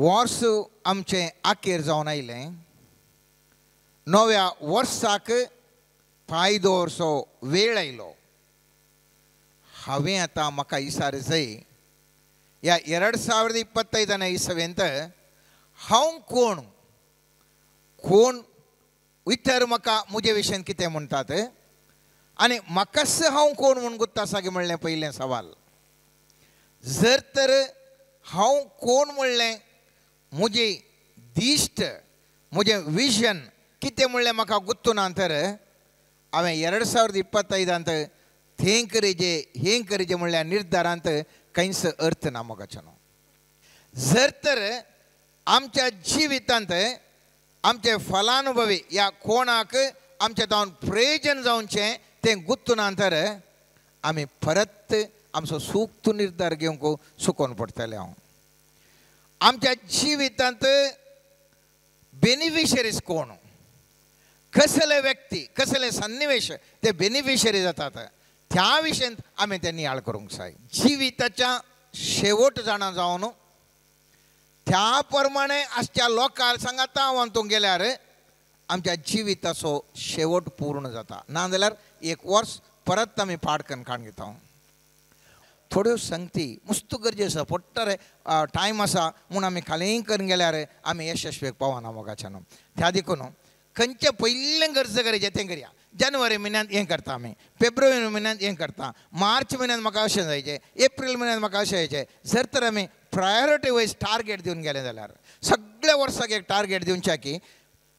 वर्स आमचें आखेर जावन आयलें. नव्या वर्साक पांय दवरचो वेळ आयलो. हांवें आतां म्हाका इसार जाय ह्या 2025 इसवेंत हांव कोण कोण इतर म्हाका म्हजे विशयन कितें म्हणटात आनी म्हाकाच हांव कोण म्हूण गुत्त आसा की म्हणलें पयलें सवाल. जर तर हांव कोण म्हणलें म्हजी दिश्ट म्हजें विजन कितें म्हणलें म्हाका गुत्तू ना तर हांवें 2025 थें करीजे हें करीजे म्हणल्यार निर्धारांत कांयच अर्थ ना मोगाच्यानो. जर तर आमच्या जिवितांत आमचे फलानुभवी ह्या कोणाक आमच्या जावन प्रयोजन जावचें तें गुत्तू ना तर आमी परत आमचो सूक्त निर्धार घेवंक चुकोवन पडटलें. हांव आमच्या जिवितांत बेनिफिशरीज कोण कसले व्यक्ती कसले सन्निवेश ते बेनिफिशरी जातात त्या विशयांत आमी ते नियाळ करूंक जाय. जिविताच्या शेवट जाणा जावन त्या प्रमाणे आसच्या लोकांक सांगाता वंतूंक गेल्यार आमच्या जिविताचो शेवट पूर्ण जाता. ना जाल्यार एक वर्स परत आमी पाडकन काडून घेता. थोड्यो संगती मुस्त गरजे आसा पडटा रे टायम आसा म्हूण आमी खाली करून गेल्यार आमी यशस्वीक पावना मोगाच्यान. त्या देखून खंयचें पयलें गरज गरजें तें करया. जानेवारी म्हयन्यांत हें करता आमी, फेब्रुवारी म्हयन्यांत हें करता, मार्च म्हयन्यांत म्हाका अशें जायचें, एप्रील म्हयन्यांत म्हाका अशें जायचें. जर तर आमी प्रायोरिटी वायज टार्गेट दिवन गेले जाल्यार सगळ्या वर्साक एक टार्गेट दिवचें की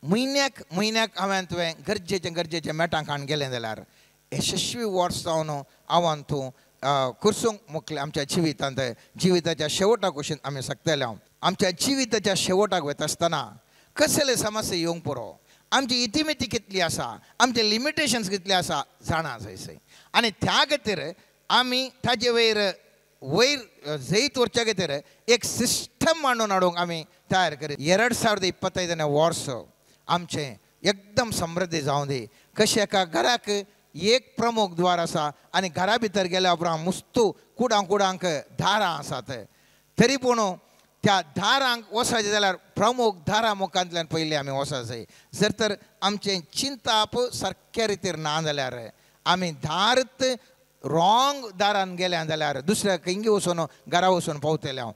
म्हयन्याक म्हयन्याक हांवें तुवें गरजेचें गरजेचें मेटां काडून गेलें जाल्यार यशस्वी वर्स जावन हांवें तूं कुर्सूंक मुखलें आमच्या जिवितांत जिविताच्या शेवटाक वशीन आमी शकतले. हांव आमच्या जिविताच्या शेवटाक वता आसतना कसले समस्या येवंक पुरो, आमची इतिमिती कितली आसा, आमचे लिमिटेशन्स कितले आसा जाणा जायसय. आनी त्या खातीर आमी ताजे वयर वयर जैत व्हरच्या खातीर एक सिस्टम मांडून हाडूंक आमी तयार करी. 2025 वर्स आमचें एकदम समृद्धी जावं दी. कशें एका घराक एक प्रमुख द्वार आसा आनी घरा भितर गेल्या उपरांत मुस्तू कुडां कुडांक दारां आसात, तरी पूण त्या दारांक वचपाचें जाल्यार प्रमुख दारां मुखांतल्यान पयलीं आमी वचपाक जाय. जर तर आमचें चिंताप सारक्या रितीर ना जाल्यार आमी दारत रॉंग दारान गेल्या जाल्यार दुसऱ्या खंय वचून घरा वचून पावतले. हांव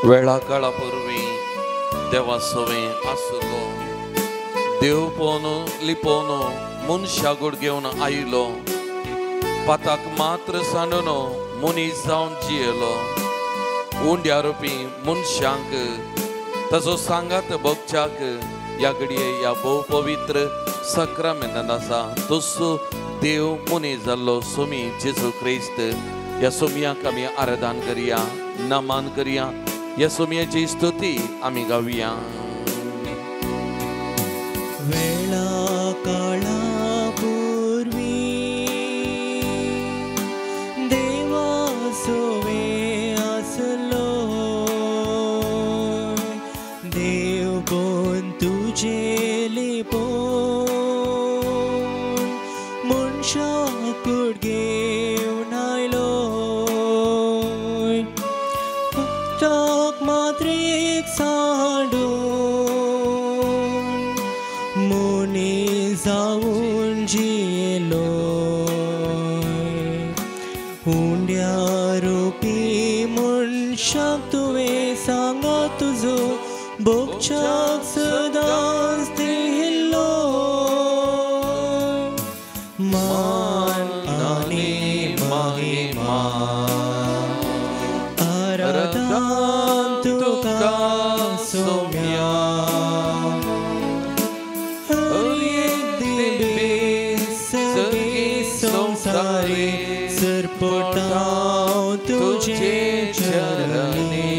वेळा काळा पूर्वी देवा सवें आसलो, देव पोवन लिपोवन मनशा गोड घेवन आयलो, पाताक मात्र सांडून मनीस जावन जियेलो. उंड्या रोपी मनशांक ताचो सांगात भोगच्याक ह्या घडये ह्या भोव पवित्र साक्रामेंतांत आसा. तसो देव मनीस जाल्लो सोमी जेजू क्रिस्त ह्या सोमयाक आमी आराधन करया, नमन करया, ह्या सोमयाची स्तुती आमी गावया. वेळा काळा पूर्वी देवा सोवे आसलो, देव कोण तुझे लिपोवन मनशा कूड घेवन आयलो. फक्ताक मात्रेक सांडून मनीस जावन जियेलो. उंड्या रोपी मनशाक तुवें सांगा तुजो भोगच्याक सदांच दिल्लो. मान आनी महिमा आराधन तुका सोम्या, हर एक दिबे सगळी संसारी सरपटाव तुझे चरणी.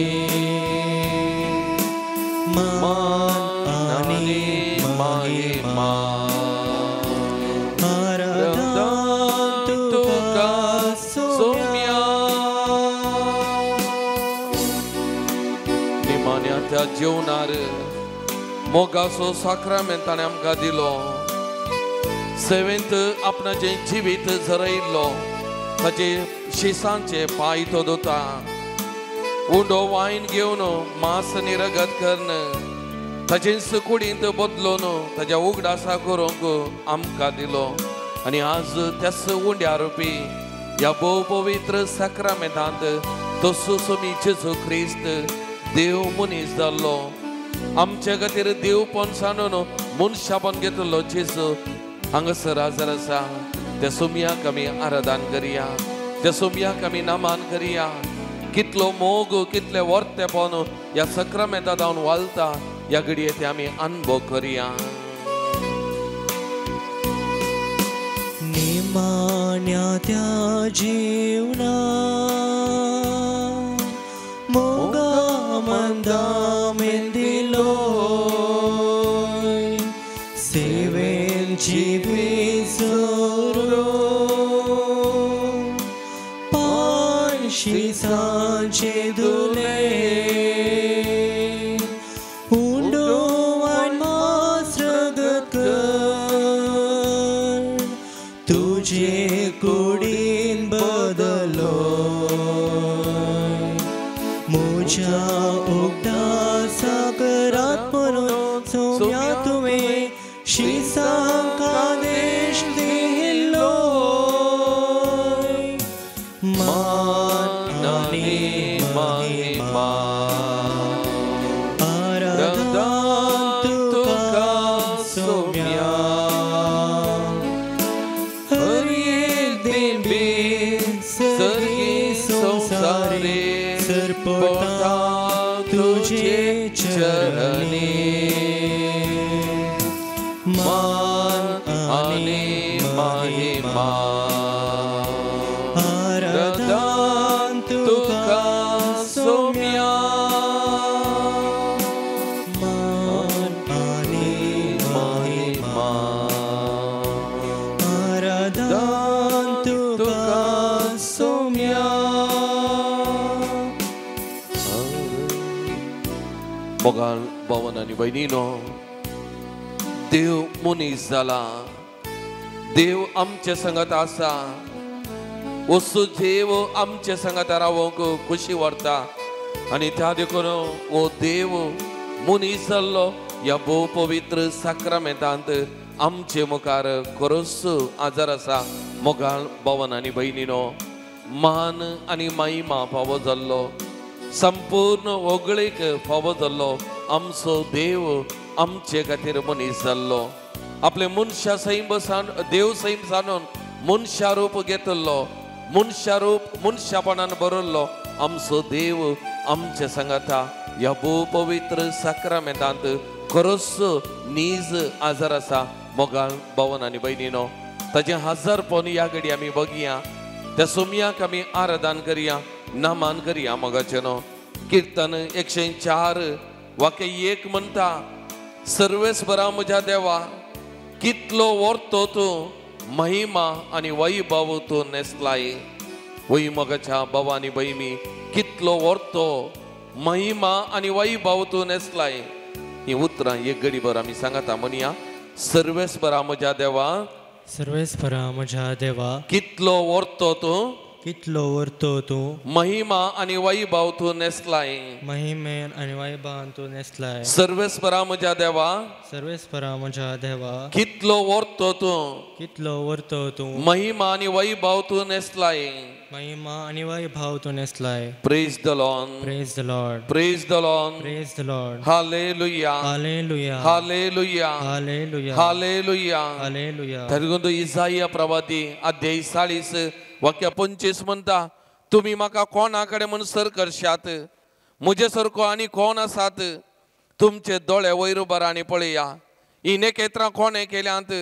मान आनी महिमा आराधन तुका सोम्या. निमाण्या त्या जेवणार मोगाचो साक्रामेंत ताणें आमकां दिलो. सेवेंत आपणाचें जिवीत झरयल्लो, ताचे शिसांचे पांय तो धुता. उंडो वायन घेवन मांस आनी रगत करून ताचेच कुडींत बदलून ताच्या उगडासा करूंक आमकां दिलो. आनी आज त्याच उंड्या रुपी ह्या भोव पवित्र साक्रामेंतांत तसो सोमी जेजू क्रिस्त देव मनीस जाल्लो, आमचे खातीर देवपण सांडून मनशापण घेतलो जेजू हांगासर हाजर आसा. त्या सोमयाक आमी आराधन करया, त्या सोमयाक आमी नमन करया. कितलो मोग, कितले वर्तेपण ह्या साक्रामेंता जावन वालता ह्या घडये ते आमी अनुभव करया. निमाण्या त्या जीवना मोगा मंदा मेंदिलो, सेवेन जिविजोरो पांशी सांचे दुले. उंडो वायन मास रगत कर तुझे कुडीन बदलो. म्हज्या उगडासाक रात म्हणून सोम्या तुवें शिसांक आदेश दिल्लो. मान आनी महिमा आराधन तुका सोम्या, हर एक दिबे सर्गी संसारे सरपटा तुझे चरणी. मान आनी महिमा आराधन तुका सोम्या. मान आनी महिमा आराधन तुका सोम्या. मोगाळ भावन आनी भयणीनो, देव मनीस जाला, देव आमचे संगत आसा. वस्तू देव आमचे संगत रावंक खुशी व्हरता आनी त्या देखून हो देव मनीस जाल्लो ह्या भोव पवित्र साक्रामेंतांत आमचे मुखार खरोच आजार आसा. मोगाळ भावन आनी भयणीनो, मान आनी महिमा फावो जाल्लो, संपूर्ण होगळीक फावो जाल्लो आमचो देव आमचे खातीर मनीस जाल्लो आपले मनशा सैम देव सैम जाणून मनशा रूप घेतलो मनशा रूप मनशापणान बरयल्लो आमचो देव आमचे सांगाता ह्या भोव पवित्र साक्रामेंतांत खरोच नीज आजार आसा. मोगाळ भावन आनी भयणीनो ताजें हजारपण ह्या घडी आमी बघया त्या सोमयाक आमी आराधन करया नमान करया. मोगाचें न्हू किर्तन 104 वाक्य 1 म्हणटा सर्वेस्परा म्हज्या देवा कितलो व्हरतो तूं महिमा आनी वैभव तूं नेसलाय. वय मोगाच्या भावा आनी भयणी कितलो व्हरतो महिमा आनी वैभव तूं नेसलाय. ही उतरां एक घडीभर आमी सांगता म्हणया सर्वेस्परा म्हज्या देवा सर्वेस्परा म्हज्या देवा कितलो व्हरतो तूं कितलो व्हरतो तूं महिमा आनी वैभव तूं नेसलाय महिमेन आनी वैभवान तूं नेसलाय. सर्वेस्परा म्हज्या देवा सर्वेस्परा म्हज्या देवा कितलो व्हरतो तूं कितलो व्हरतो तूं महिमा आनी वैभव तूं नेसलाय महिमा आनी वैभव तूं नेसलाय. Praise the Lord. Praise the Lord. Praise the Lord. Praise the Lord. Hallelujah. Hallelujah. Hallelujah. Hallelujah. Hallelujah. Hallelujah. तरीकून Isaiah प्रवादी अध्याय 40 वाक्य 25 म्हणटा तुमी म्हाका कोणा कडेन म्हूण सर करशात म्हजे सारको आनी कोण आसात तुमचे दोळे वयर उबार आनी पळया ही नखेत्रां कोणें केल्यांत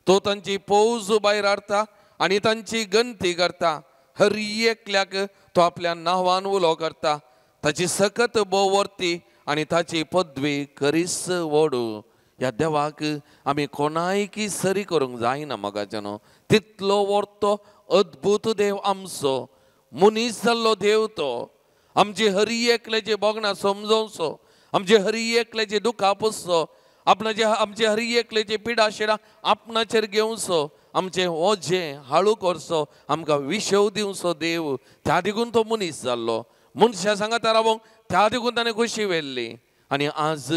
तो तांची पौज भायर हाडटा आनी तांची गणती करता हर एकल्याक तो आपल्या नांवान उलो करता ताची सकत भोव व्हरती आनी ताची पदवी करीस व्हडू. ह्या देवाक आमी कोणायकी सरी करूंक जायना मोगाचें न्हू तितलो व्हरतो अद्भुत देव आमचो मनीस जाल्लो देव तो आमची हरी एकल्याची भोगणां समजोवचो आमची हरी एकल्याची दुखां पुसचो आपणाचे आमचे हरी एकल्याची पिडा शिडा आपणाचेर घेवचो आमचें ओजें हाळू करचो आमकां विशव दिवचो देव. त्या देखून तो मनीस जाल्लो मनशां सांगाता रावोंक त्या देखून ताणें खोशी व्हेल्ली आनी आज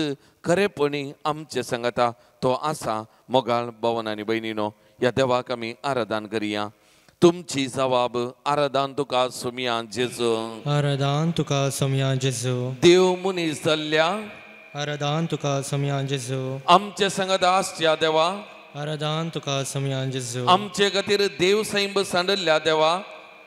खरेपणी आमचे सांगाता तो आसा. मोगाळ भावन आनी भयणीनो ह्या देवाक आमी आराधन करया. तुमची जवाब आराधन तुका सोमया जेजू आराधन तुका सोमया जेजू देव मनीस जाल्ल्या आराधन तुका सोमया जेजू आमचे सांगाता आसच्या देवा आराधन तुका सोमया जेजू आमचे खातीर देव सैंब सांडल्ल्या देवा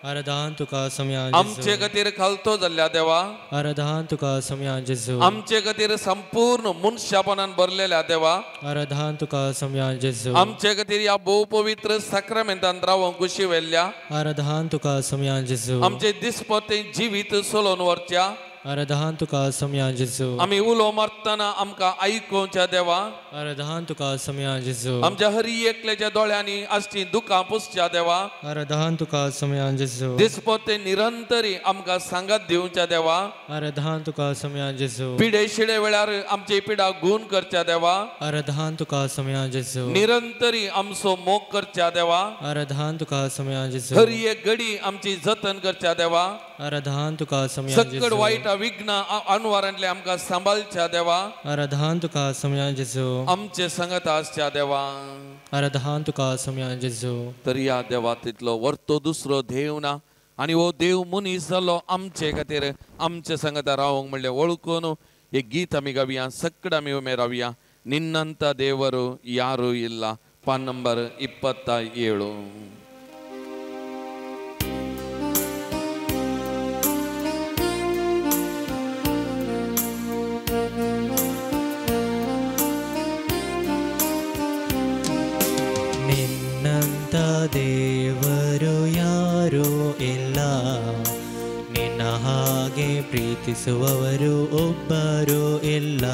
आराधन तुका सोमया जेजू आमचे खातीर खालतो जाल्ल्या देवा आराधन तुका सोमया जेजू आमचे खातीर संपूर्ण मनशापणान भरलेल्या देवा आराधन तुका सोमया जेजू आमचे खातीर ह्या भोव पवित्र साक्रामेंतान रावोंक खुशी व्हेल्ल्या आराधन तुका सोमया जेजू आमचे दिसपतें जिवीत सोलोवन व्हरच्या आराधन तुका सोमया जेजू आमी उलो मारतना आमकां आयकुच्या देवा आराधन तुका सोमया जेजू आमच्या हरी एकल्याच्या दोळ्यांनी आसची दुखां पुसच्या देवा आराधन तुका सोमया जेजू दिसपते निरंतरी आमकां सांगात दिवच्या देवा आराधन तुका सोमया जेजू पिडे शिडे वेळार आमची पिडा गुण करच्या देवा आराधन तुका सोमया जेजू निरंतरी आमचो मोग करच्या देवा आराधन तुका सोमया जेजू हरी एक घडी आमची जतन करच्या देवा आराधन तुका सोमया जेजू सकड वायट विघ्न अनवारांतले आमकां सांबाळच्या देवा आराधन तुका सोमया जेजू आमचे संगत आसच्या देवा आराधन तुका सोमया जेजू. तर ह्या देवा तितलो व्हरतो दुसरो देव ना आनी हो देव मनीस जालो आमचे खातीर आमचे संगत रावंक म्हणलें वळखून एक गीत आमी गावया सकड आमी उमेर रावया. निन्नंत देವರು यारू इल्ला पान नंबर 27. ನಿನ್ನಂತ ದೇವರು ಯಾರೂ ಇಲ್ಲ ನಿನ್ನ ಹಾಗೆ ಪ್ರೀತಿಸುವವರು ಒಬ್ಬರು ಇಲ್ಲ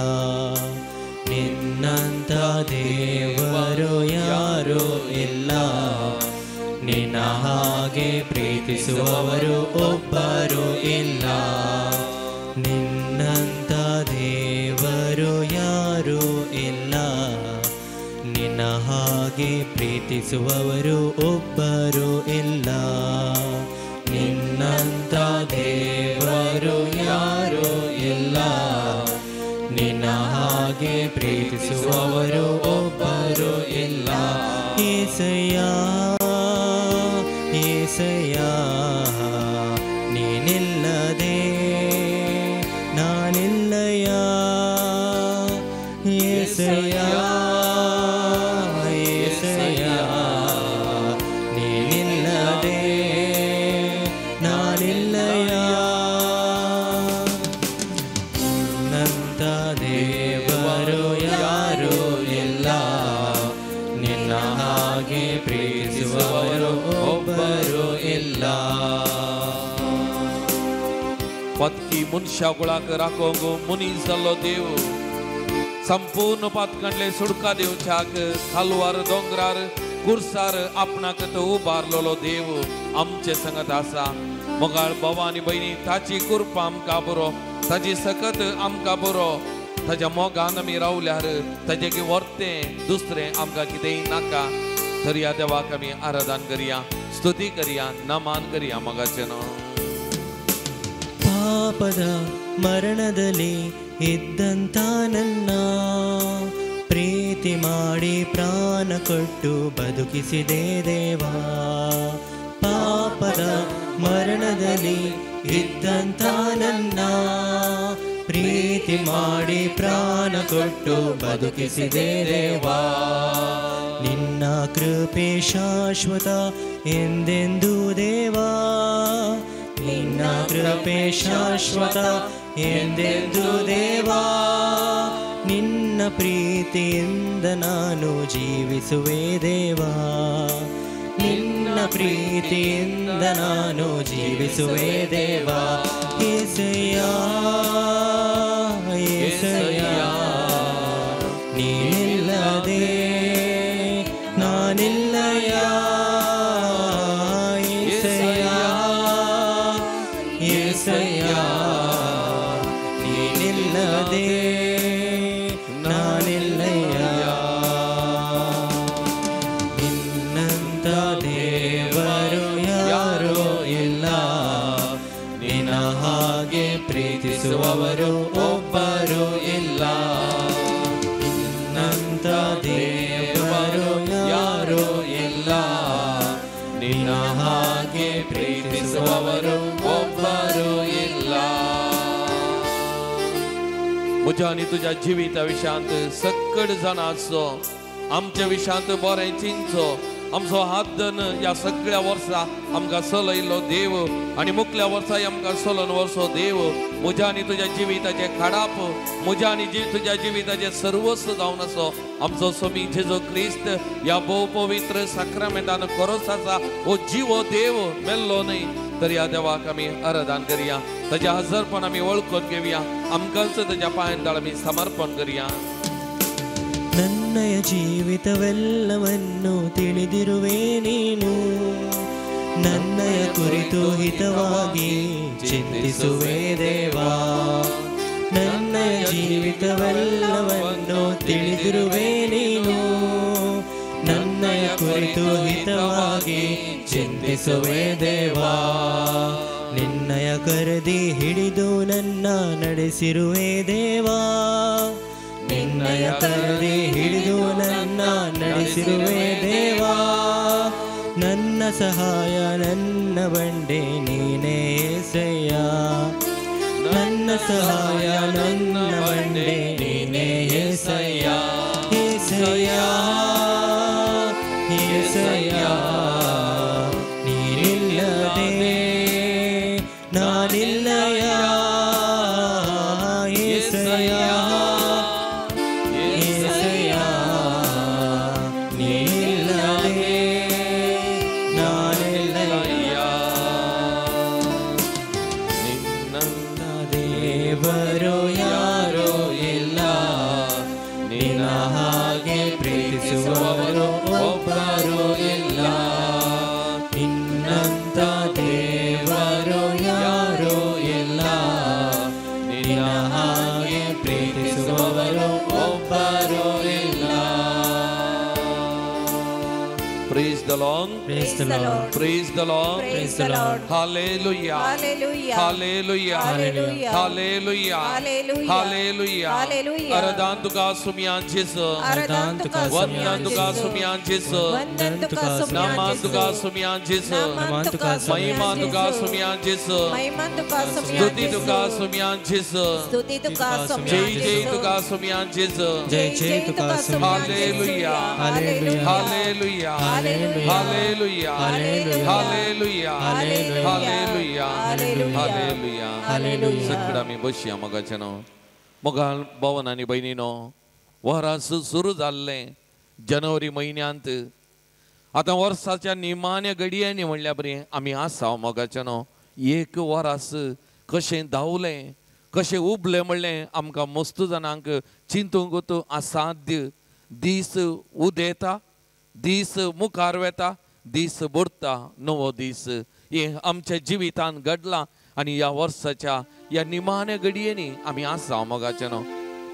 ನಿನ್ನಂತ ದೇವರು ಯಾರೂ ಇಲ್ಲ ನಿನ್ನ ಹಾಗೆ ಪ್ರೀತಿಸುವವರು ಒಬ್ಬರು ಇಲ್ಲ ನಿನ್ನಂತ ದೇವರು ಯಾರೂ ಇಲ್ಲ ನಿನ್ನ ಹಾಗೆ ಪ್ರೀತಿಸುವವರು ಒಬ್ಬರು ಇಲ್ಲ ನಿನ್ನಂತ ದೇವರು ಯಾರೂ ಇಲ್ಲ ನಿನ್ನ ಹಾಗೆ ಪ್ರೀತಿಸುವವರು ಒಬ್ಬರು ಇಲ್ಲ. ಏಸಯ್ಯ ಏಸಯ್ಯ ನೀನಿಲ್ಲದೆ ನಾನಿಲ್ಲಯ್ಯ. ಏಸಯ್ಯ ಹಾಗೆ ಪ್ರೀತಿಸುವವರು ಒಬ್ಬರು ಇಲ್ಲ. पतकी मनशा गुळाक राखोंक मनीस जाल्लो देव संपूर्ण पातकांतले सुडका दिवच्याक खालवार दोंगरार कुर्सार आपणाक तो उबारलेलो देव आमचे संगत आसा. मोगाळ भाव आनी भयणी, ताची कृपा आमकां बरो, ताची सकत आमकां बरो, ताच्या मोगान आमी रावल्यार ताचे की वर्तें दुसरें आमकां कितेंय नाका. तर ह्या देवाक आमी आराधन करया, स्तुती करया, नमान करया मोगाचें नांव. ಪಾಪದ ಮರಣದಲ್ಲಿ ಇದ್ದಂತ ನನ್ನ ಪ್ರೀತಿ ಮಾಡಿ ಪ್ರಾಣ ಕೊಟ್ಟು ಬದುಕಿಸಿದೆ ದೇವಾ. ಪಾಪದ ಮರಣದಲ್ಲಿ ಇದ್ದಂತ ನನ್ನ ಪ್ರೀತಿ ಮಾಡಿ ಪ್ರಾಣ ಕೊಟ್ಟು ಬದುಕಿಸಿದೆ ದೇವಾ. ನಿನ್ನ ಕೃಪೆ ಶಾಶ್ವತ ಎಂದೆಂದೂ ದೇವಾ, ನಿನ್ನ ಕೃಪೆ ಶಾಶ್ವತ ಎಂದೆಂದು ದೇವಾ. ನಿನ್ನ ಪ್ರೀತಿಯಿಂದ ನಾನು ಜೀವಿಸುವೆ ದೇವಾ, ನಿನ್ನ ಪ್ರೀತಿಯಿಂದ ನಾನು ಜೀವಿಸುವೆ ದೇವಾ. ಯೇಸಯ್ಯ ಯೇಸಯ್ಯ ನೀನಿಲ್ಲದೆ ನಾನಿಲ್ಲಯ್ಯ, ಯೇಸಯ್ಯ ಯೇಸಯ್ಯ ನೀನಿಲ್ಲದೆ ನಾನಿಲ್ಲಯ್ಯ. ನಿನ್ನಂತ ದೇವರು ಯಾರೂ ಇಲ್ಲ, ನಿನ್ನ ಹಾಗೆ ಪ್ರೀತಿಸುವವರು ಒಬ್ಬರು ಇಲ್ಲ. ನಿನ್ನಂತ ದೇವರು ಯಾರೂ ಇಲ್ಲ, ನಿನ್ನ ಹಾಗೆ ಪ್ರೀತಿಸುವವರು ಒಬ್ಬರು ಇಲ್ಲ. म्हज्या आनी तुज्या जिविता विशयांत सकट जाणा आसचो, आमच्या विशयांत बरें चिंतचो, आमचो हात धन ह्या सगळ्या वर्सा आमकां चलयल्लो देव आनी मुखल्या वर्साय आमकां चलोवन वर्सो देव. म्हज्या आनी तुज्या जिविताचें खाडाप, म्हज्या आनी तुज्या जिविताचें सर्वस्व जावन आसो आमचो स्वामी जेजू क्रिस्त ह्या भोव पवित्र साक्रामेंतान खरोच आसा. हो जिवो देव मेल्लो न्हय, तर ह्या देवाक आमी आराधन करया, ताच्या हजरपण आमी वळखून घेवया, आमकांच ताच्या पांयान आमी समर्पण करया. ನನ್ನಯ ಜೀವಿತವೆಲ್ಲವನ್ನು ತಿಳಿದಿರುವೆ ನೀನು, ನನ್ನಯ ಕುರಿತು ಹಿತವಾಗಿ ಚಿಂತಿಸುವೆ ದೇವಾ. ನನ್ನಯ ಜೀವಿತವೆಲ್ಲವನ್ನು ತಿಳಿದಿರುವೆ ನೀನು, ನನ್ನಯ ಕುರಿತು ಹಿತವಾಗಿ ಚಿಂತಿಸುವೆ ದೇವಾ. ನಿನ್ನಯ ಕರೆದಿ ಹಿಡಿದು ನನ್ನ ನಡೆಸಿರುವೆ ದೇವಾ, ನಿನ್ನಯ ಕರದಿ ಹಿಡಿದು ನನ್ನ ನಡೆಸಿರುವೆ ದೇವಾ. ನನ್ನ ಸಹಾಯ ನನ್ನ ಬಂಡೆ ನೀನೇ ಯೇಸಯ್ಯ, ನನ್ನ ಸಹಾಯ ನನ್ನ ಬಂಡೆ ನೀನೇ ಯೇಸಯ್ಯ. ಯೇಸಯ್ಯ ಯೇಸಯ್ಯ ನೀನಿಲ್ಲದೆ ನಾನಿಲ್ಲಯ್ಯ, ಯೇಸಯ್ಯ ಯೇಸಯ್ಯ ನೀನಿಲ್ಲದೆ ನಾನಿಲ್ಲಯ್ಯ. ನಿನ್ನ ದೇವರು ಯಾರೂ ಇಲ್ಲ, ನಿನ್ನ ಹಾಗೆ ಪ್ರೀತಿಸುವವರು ಒಬ್ಬರು ಇಲ್ಲ. ನಿನ್ನಂತ ದೇವರು ಯಾರೂ ಇಲ್ಲ, ನಿನ್ನ ಹಾಗೆ ಪ್ರೀತಿಸುವವರು ಒಬ್ಬರು ಇಲ್ಲ. Praise the Lord. Praise the Lord. Praise the Lord. Praise the Lord. Hallelujah. Hallelujah. Hallelujah. Hallelujah. Hallelujah. Hallelujah. Hallelujah. Hallelujah. Aradan tuka sumiyan Jesu. Aradan tuka Vandan tuka sumiyan Jesu. Vandan tuka sumiyan Naman tuka sumiyan Jesu. Naman tuka Mahima tuka sumiyan Jesu. Mahima tuka sumiyan Stuti tuka sumiyan Jesu. Stuti tuka sumiyan Jai Jai tuka sumiyan Jesu. Jai Jai tuka sumiyan Hallelujah. Hallelujah. Hallelujah. Hallelujah. Hallelujah. Hallelujah. Hallelujah. Hallelujah. Hallelujah. Hallelujah. Hallelujah. सगळं आमी बसया मोगाचें न्हू. मोगाळ भवन आनी भयणीनो, वरां सुरू जाल्लें जानेवारी म्हयन्यांत आतां वर्साच्या निमाण्या घडयांनी म्हणल्या बरी आमी आसा मोगाचें न्हू. एक वरास कशें धांवलें कशें उबलें म्हणलें आमकां मस्त जाणांक चिंतूंक असाध्य. दीस उदेता, दीस मुखार वेता, दीस बुडता, नवो दीस हें आमच्या जिवितान घडलां. आनी ह्या वर्साच्या ह्या निमाण्या घडयेंनी आमी आसा मोगाचें न्हू.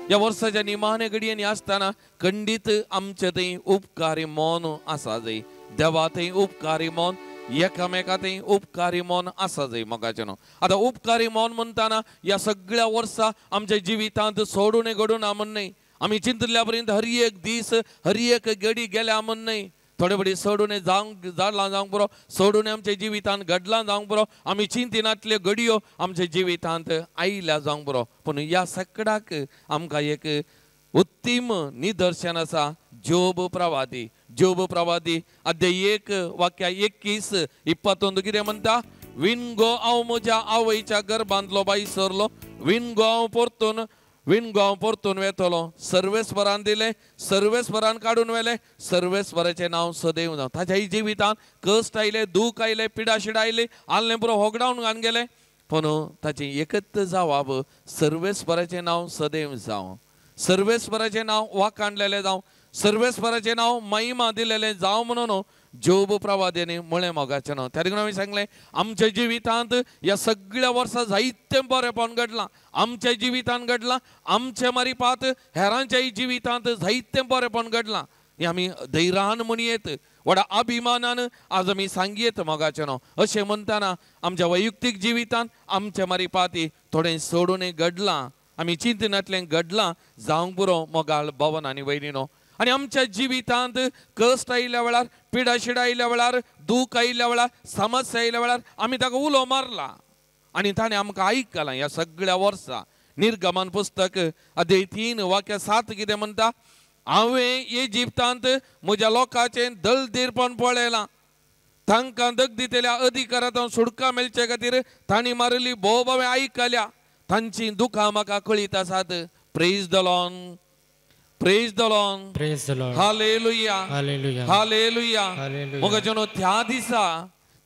ह्या वर्साच्या निमाण्या घडयेंनी आसतना खंडीत आमचे थंय उपकारी मन आसा जाय, देवा थंय उपकारी मन, एकामेका थंय उपकारी मन आसा जाय मोगाचें न्हू. आतां उपकारी मन म्हणटाना ह्या सगळ्या वर्सा आमच्या जिवितांत सोडून घडून म्हण न्हय, आमी चिंतल्या पर्यंत हर एक दीस हर एक घडी गेल्या म्हण न्हय. थोडे फटी सोडून जावंक जालां जावंक पुरो, सोडून आमच्या जिवितांत घडलां जावंक पुरो, आमी चिंतिनातल्यो घडयो आमच्या जिवितांत आयल्या जावंक पुरो. पूण ह्या सगळ्याक आमकां एक उत्तीम निदर्शन आसा जोब प्रवादी. जोब प्रवादी अध्याय 1 वाक्या 21 21 कितें म्हणटा? विणगो हांव म्हज्या आवयच्या गर्भांतलो बाई सरलो, विणगो हांव परतून विणगो हांव परतून वेतलो. सर्वेस्वरान दिलें, सर्वेस्वरान काडून व्हेलें, सर्वेस्वराचें नांव सदैव जावं. ताच्याय जिवितांत कश्ट आयले, दूख आयले, पिडाशिडा आयली, आल्लें पुरो होगडावन घालून गेलें, पूण ताचें एकच जवाब सर्वेस्वराचें नांव सदैव जावं, सर्वेस्वराचें नांव वाखाणलेलें जावं, सर्वेस्वराचें नांव महिमा दिलेलें जावं म्हणून जोब प्रवाद्यानी म्हळें मोगाचें न्हू. त्या देखून आमी सांगलें आमच्या जिवितांत ह्या सगळ्या वर्सां जायतें बरेंपण घडलां, आमच्या जिवितांत घडलां, आमच्या मारिपात हेरांच्याय जिवितांत जायतें बरेंपण घडलां. हें आमी धैर्यान म्हणयेत, व्हडा अभिमानान आज आमी सांगयेत मोगाचें न्हू. अशें म्हणटना आमच्या वैयक्तीक जिवितांत आमच्या मारिपाती थोडें सोडून घडलां, आमी चिंतनांतलें घडलां जावंक पुरो मोगाळ भवन आनी वयनी. आनी आमच्या जिवितांत कश्ट आयिल्ल्या वेळार, पिडाशिडा आयिल्ल्या वेळार, दूख आयिल्ल्या वेळार, समस्या आयिल्ल्या वेळार आमी ताका उलो मारला आनी ताणें आमकां आयकलां. ह्या सगळ्या वर्सां निर्गमन पुस्तक अध्याय 3 वाक्य 7 कितें म्हणटा? हांवें इजिप्तांत म्हज्या लोकांचें दलदीरपण पळयलां, तांकां दगदितल्या अधिकारांत सुटका मेळचे खातीर तांणी मारिल्ली बोब हांवें आयकल्या, तांची दुखां म्हाका कळीत आसात. Praise the Lord, praise the Lord, praise the Lord, hallelujah, hallelujah, hallelujah. मोगाचें न्हू, त्या दिसा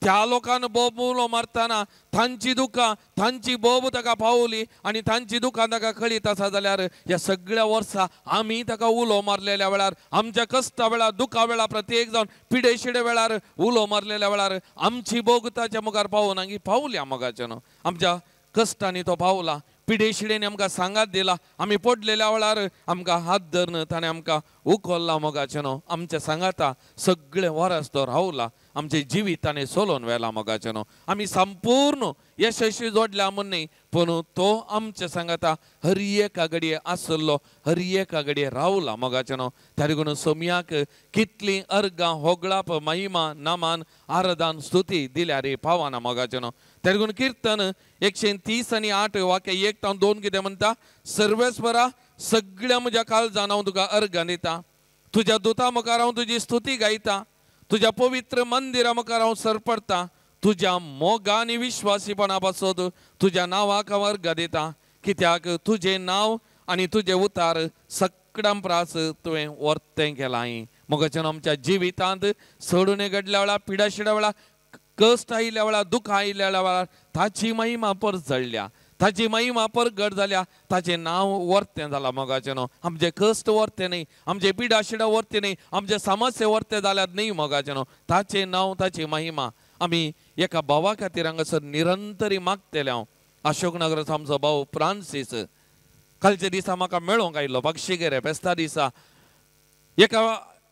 त्या लोकांक बोब उलो मारतना तांची दुखां तांची बोब ताका पावली आनी तांची दुखां ताका कळीत आसा जाल्यार ह्या सगळ्या वर्सां आमी ताका उलो मारलेल्या वेळार, आमच्या कश्टा वेळार, दुखा वेळार, प्रत्येक जावन पिडेशिडे वेळार उलो मारलेल्या वेळार आमची बोग ताच्या मुखार पावना की पावल्या मोगाचें न्हू. आमच्या कश्टांनी तो पावला, पिडेशिडेन आमकां सांगात दिला, आमी पडलेल्या वेळार आमकां हात धरून ताणें आमकां उखल्ला मोगाचें न्हू. आमच्या सांगाता सगळें वरस तो रावला, आमचें जिवीत ताणें चलोवन व्हेलां मोगाचें न्हू. आमी संपूर्ण यशस्वी जोडल्या म्हूण न्हय, पूण तो आमच्या सांगाता हर एका घडये आसलो, हर एका घडये रावला मोगाचें न्हू. त्या देखून सोमयाक कितलीं अर्गां होगळाप महिमा नामान आराधन स्तुती दिल्यार पावना मोगाचें न्हू. त्या देखून किर्तन 130 आनी 8 वाक्य 1 तावन 2 कितें म्हणटा? सर्वेस्वरा सगळ्या म्हज्या काळजान हांव तुका अर्गां दिता, तुज्या दुता मुखार हांव तुजी स्तुती गायता, तुज्या पवित्र मंदिरा मुखार हांव सरपडटा, तुज्या मोगा आनी विश्वासीपणा पासत तुज्या नांवाक हांव अर्गां दिता, कित्याक तुजें नांव आनी तुजें उतार सगळ्यां प्रास तुवें वर्तें केलां. मोगाचें आमच्या जिवितांत सोडून घडल्या वेळार, पिडाशिड्या वेळार, कश्ट आयिल्ल्या वेळार, दुखां आयिल्ल्या वेळार ताची महिमा परजळ्ळ्या, ताची महिमा परगट जाल्या, ताचें नांव वर्तें जालां मोगाचें न्हू. आमचें कश्ट वर्तें न्हय, आमचें पिडाशिडा वर्तें न्हय, आमचें समस्या वर्तें जाल्यात न्हय मोगाचें न्हू. ताचें नांव ताची महिमा आमी एका भावा खातीर हांगासर निरंतरी मागतले. हांव अशोक नगराचो आमचो भाव फ्रांसीस कालच्या दिसा म्हाका मेळोंक आयिल्लो बक्षीगेरे फेस्ता दिसा. एका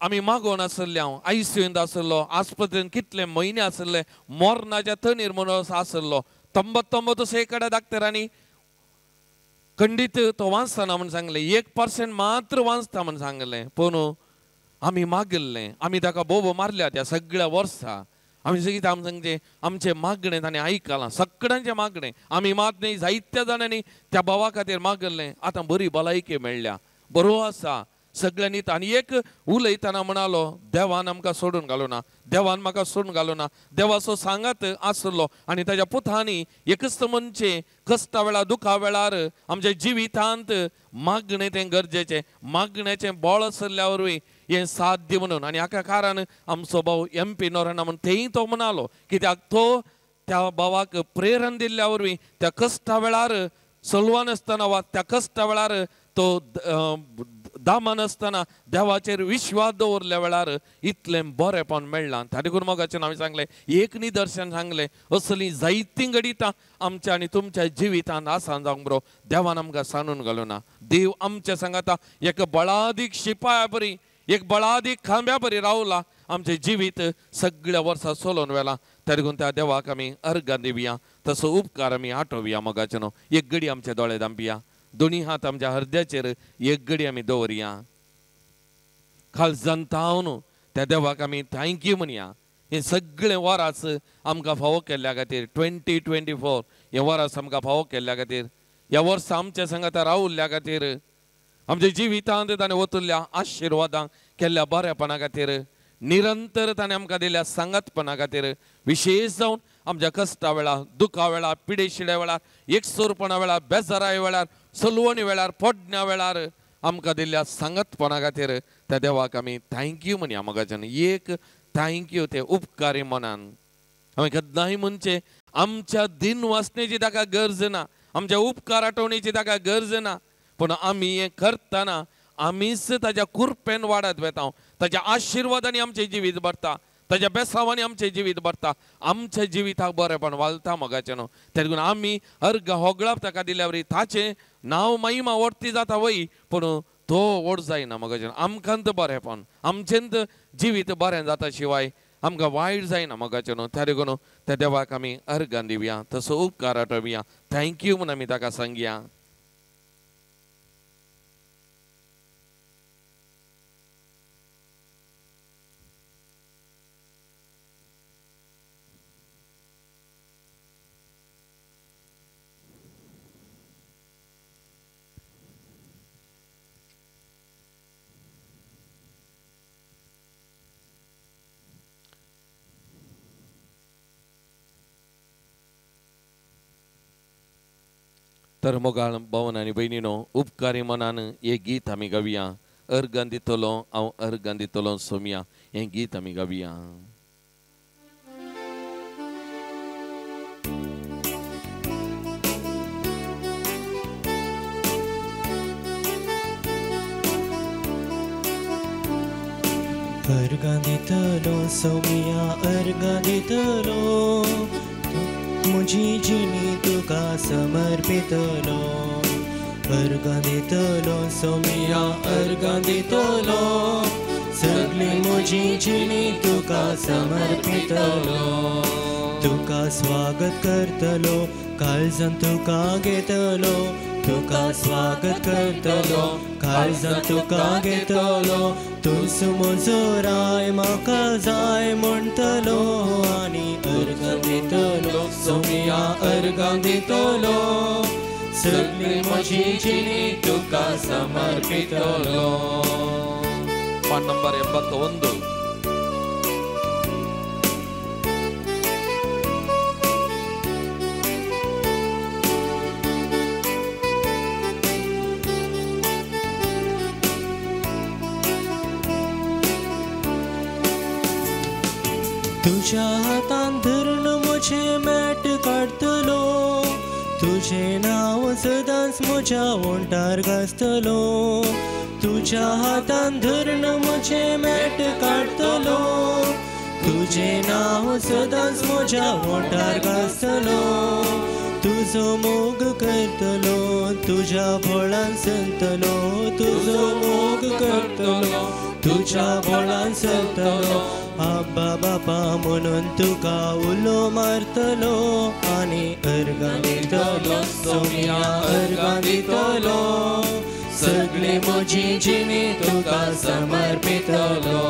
आमी मागोवन आसले, हांव आयसीयूंत आसलो, आस्पत्रेंत कितले म्हयने आसले, मरणाच्या तणीर म्हणून आसलो. 99 शेंकड्या डाक्टरांनी खंडीत तो वाचतना म्हूण सांगलें, 1% मात्र वाचता म्हूण सांगलें. पूण आमी मागिल्लें, आमी ताका बोबो मारल्या त्या सगळ्या वर्सा. आमी सगळीं आमी सांगचें आमचें मागणें ताणें आयकलां, सगळ्यांचें मागणें. आमी मात न्ही, जायत्या जाणांनी त्या भावा खातीर मागिल्लें. आतां बरी भलायकी मेळ्ळ्या, बरो आसा सगळ्यांनी. आनी एक उलयतना म्हणालो, देवान आमकां सोडून घालूना, देवान म्हाका सोडून घालूना, देवाचो सांगात आसलो. आनी ताच्या पुतांनी एकच म्हणचें, कश्टा वेळार दुखा वेळार आमच्या जिवितांत मागणें तें गरजेचें, मागण्याचें बळ आसल्या वरवीं हें साध्य म्हणून. आनी हाका कारण आमचो भाव एम पी नोराना म्हणून तेंय तो म्हणालो, कित्याक तो त्या भावाक प्रेरण दिल्ल्या वरवीं त्या कश्टा वेळार सलवान आसतना वा त्या कश्टा वेळार तो दामन आसतना देवाचेर विश्वास दवरल्या वेळार इतलें बरेंपण मेळ्ळां. ताणे मोगाचें आमी सांगलें, एक निदर्शन सांगलें, असलीं जायतीं घडितां आमच्या आनी तुमच्या जिवितांत आसा जावंक बरो देवान आमकां सांडून घालूना. देव आमच्या सांगाता एक बळादीक शिपाया बरी, एक बळादीक खांब्या बरी रावला, आमचें जिवीत सगळ्या वर्सां चलोवन व्हेलां. तरी त्या देवाक आमी अर्गां दिवया, तसो उपकार आमी आठोवया. मोगाचें न्हू एक घडी आमचे दोळे धांपया, दोनी हात आमच्या हृदयाचेर एक घडी आमी दवरया, खालजान तावन त्या देवाक आमी thank you म्हणया. हें सगळें वरास आमकां फावो केल्ल्या खातीर, 2024 हें वरास आमकां फावो केल्ल्या खातीर, ह्या वर्सा आमच्या सांगाता रावल्ल्या खातीर, आमच्या जिवितांत ताणें वतल्या आशिर्वादांक केल्ल्या बरेपणा खातीर, निरंतर ताणें आमकां दिल्या सांगातपणा खातीर, विशेष जावन आमच्या कश्टा वेळार, दुखा वेळार, पिडेशिड्या वेळार, एकसुरपणा वेळार, बेजाराय वेळार, सलवणी वेळार, पोडण्या वेळार आमकां दिल्ल्या सांगातपणा खातीर त्या देवाक आमी thank you म्हणया. मोगाच्यान एक thank you ते उपकारी मनान आमी केन्नाय म्हणचें, आमच्या दिन वाचण्याची ताका गरज ना, आमच्या उपकार आठवणीची ताका गरज ना, पूण आमी हें करतना आमीच ताज्या कुरपेन वाडत वेता, ताज्या आशिर्वादांनी आमचें जिवीत भरता, ताज्या बेसावांनी आमचें जिवीत भरता, आमच्या जिविताक बरेंपण वालता. मोगाचें न्हू तेका आमी अर्ग होगळाप ताका दिल्या वरी ताचें नांव महिमा व्हडती जाता वय, पूण तो व्हड जायना. मोगाचें आमकां बरेंपण, आमचें जिवीत बरें जाता शिवाय आमकां वायट जायना. मोगाचें न्हू त्या देखून त्या देवाक आमी अर्गां दिवया, तसो उपकार आठोवया, thank you म्हूण आमी ताका सांगया. तर मोगाळ भवन आनी भयणीनो, उपकारी मनान हें गीत आमी गावया. अर्गां दितलो हांव, अर्गां दितलो सोमया, हें गीत आमी गावया. अर्गां दितलो सोमया, अर्गां दितलो, म्हजी जिणी तुका समर्पितलो. अर्गां दितलो सोमया, अर्गां दितलो, सगळी म्हजी जिणी तुका समर्पितलो. तुका स्वागत करतलो, काळजान तुका घेतलो, तुका स्वागत करतलो, काळजान तुका घेतलो, तूंच म्हजो राय म्हाका जाय म्हणटलो आनी अर्गां दितलो सोमया, अर्गां दितलो, सगळी म्हजी जिणी तुका समर्पितलो. पान नंबर 81. तुझ्या हातान धरून म्हजें मॅट काडटलो, तुजें नांव सदांच म्हज्या ओंठार घासतलो. तुझ्या हातान धरून म्हजें मॅट काडटलो, तुजें नांव सदांच म्हज्या ओंठार घासतलो. तुजो मोग करतलो, तुज्या बोळान चलतलो, तुजो मोग करतलो, तुज्या बोळान चलतलो. आब्बा बापा म्हणून तुका उलो मारतलो आनी अर्गां दितलो सोमया, अर्गां दितलो, सगळी म्हजी जिणी तुका समर्पितलो.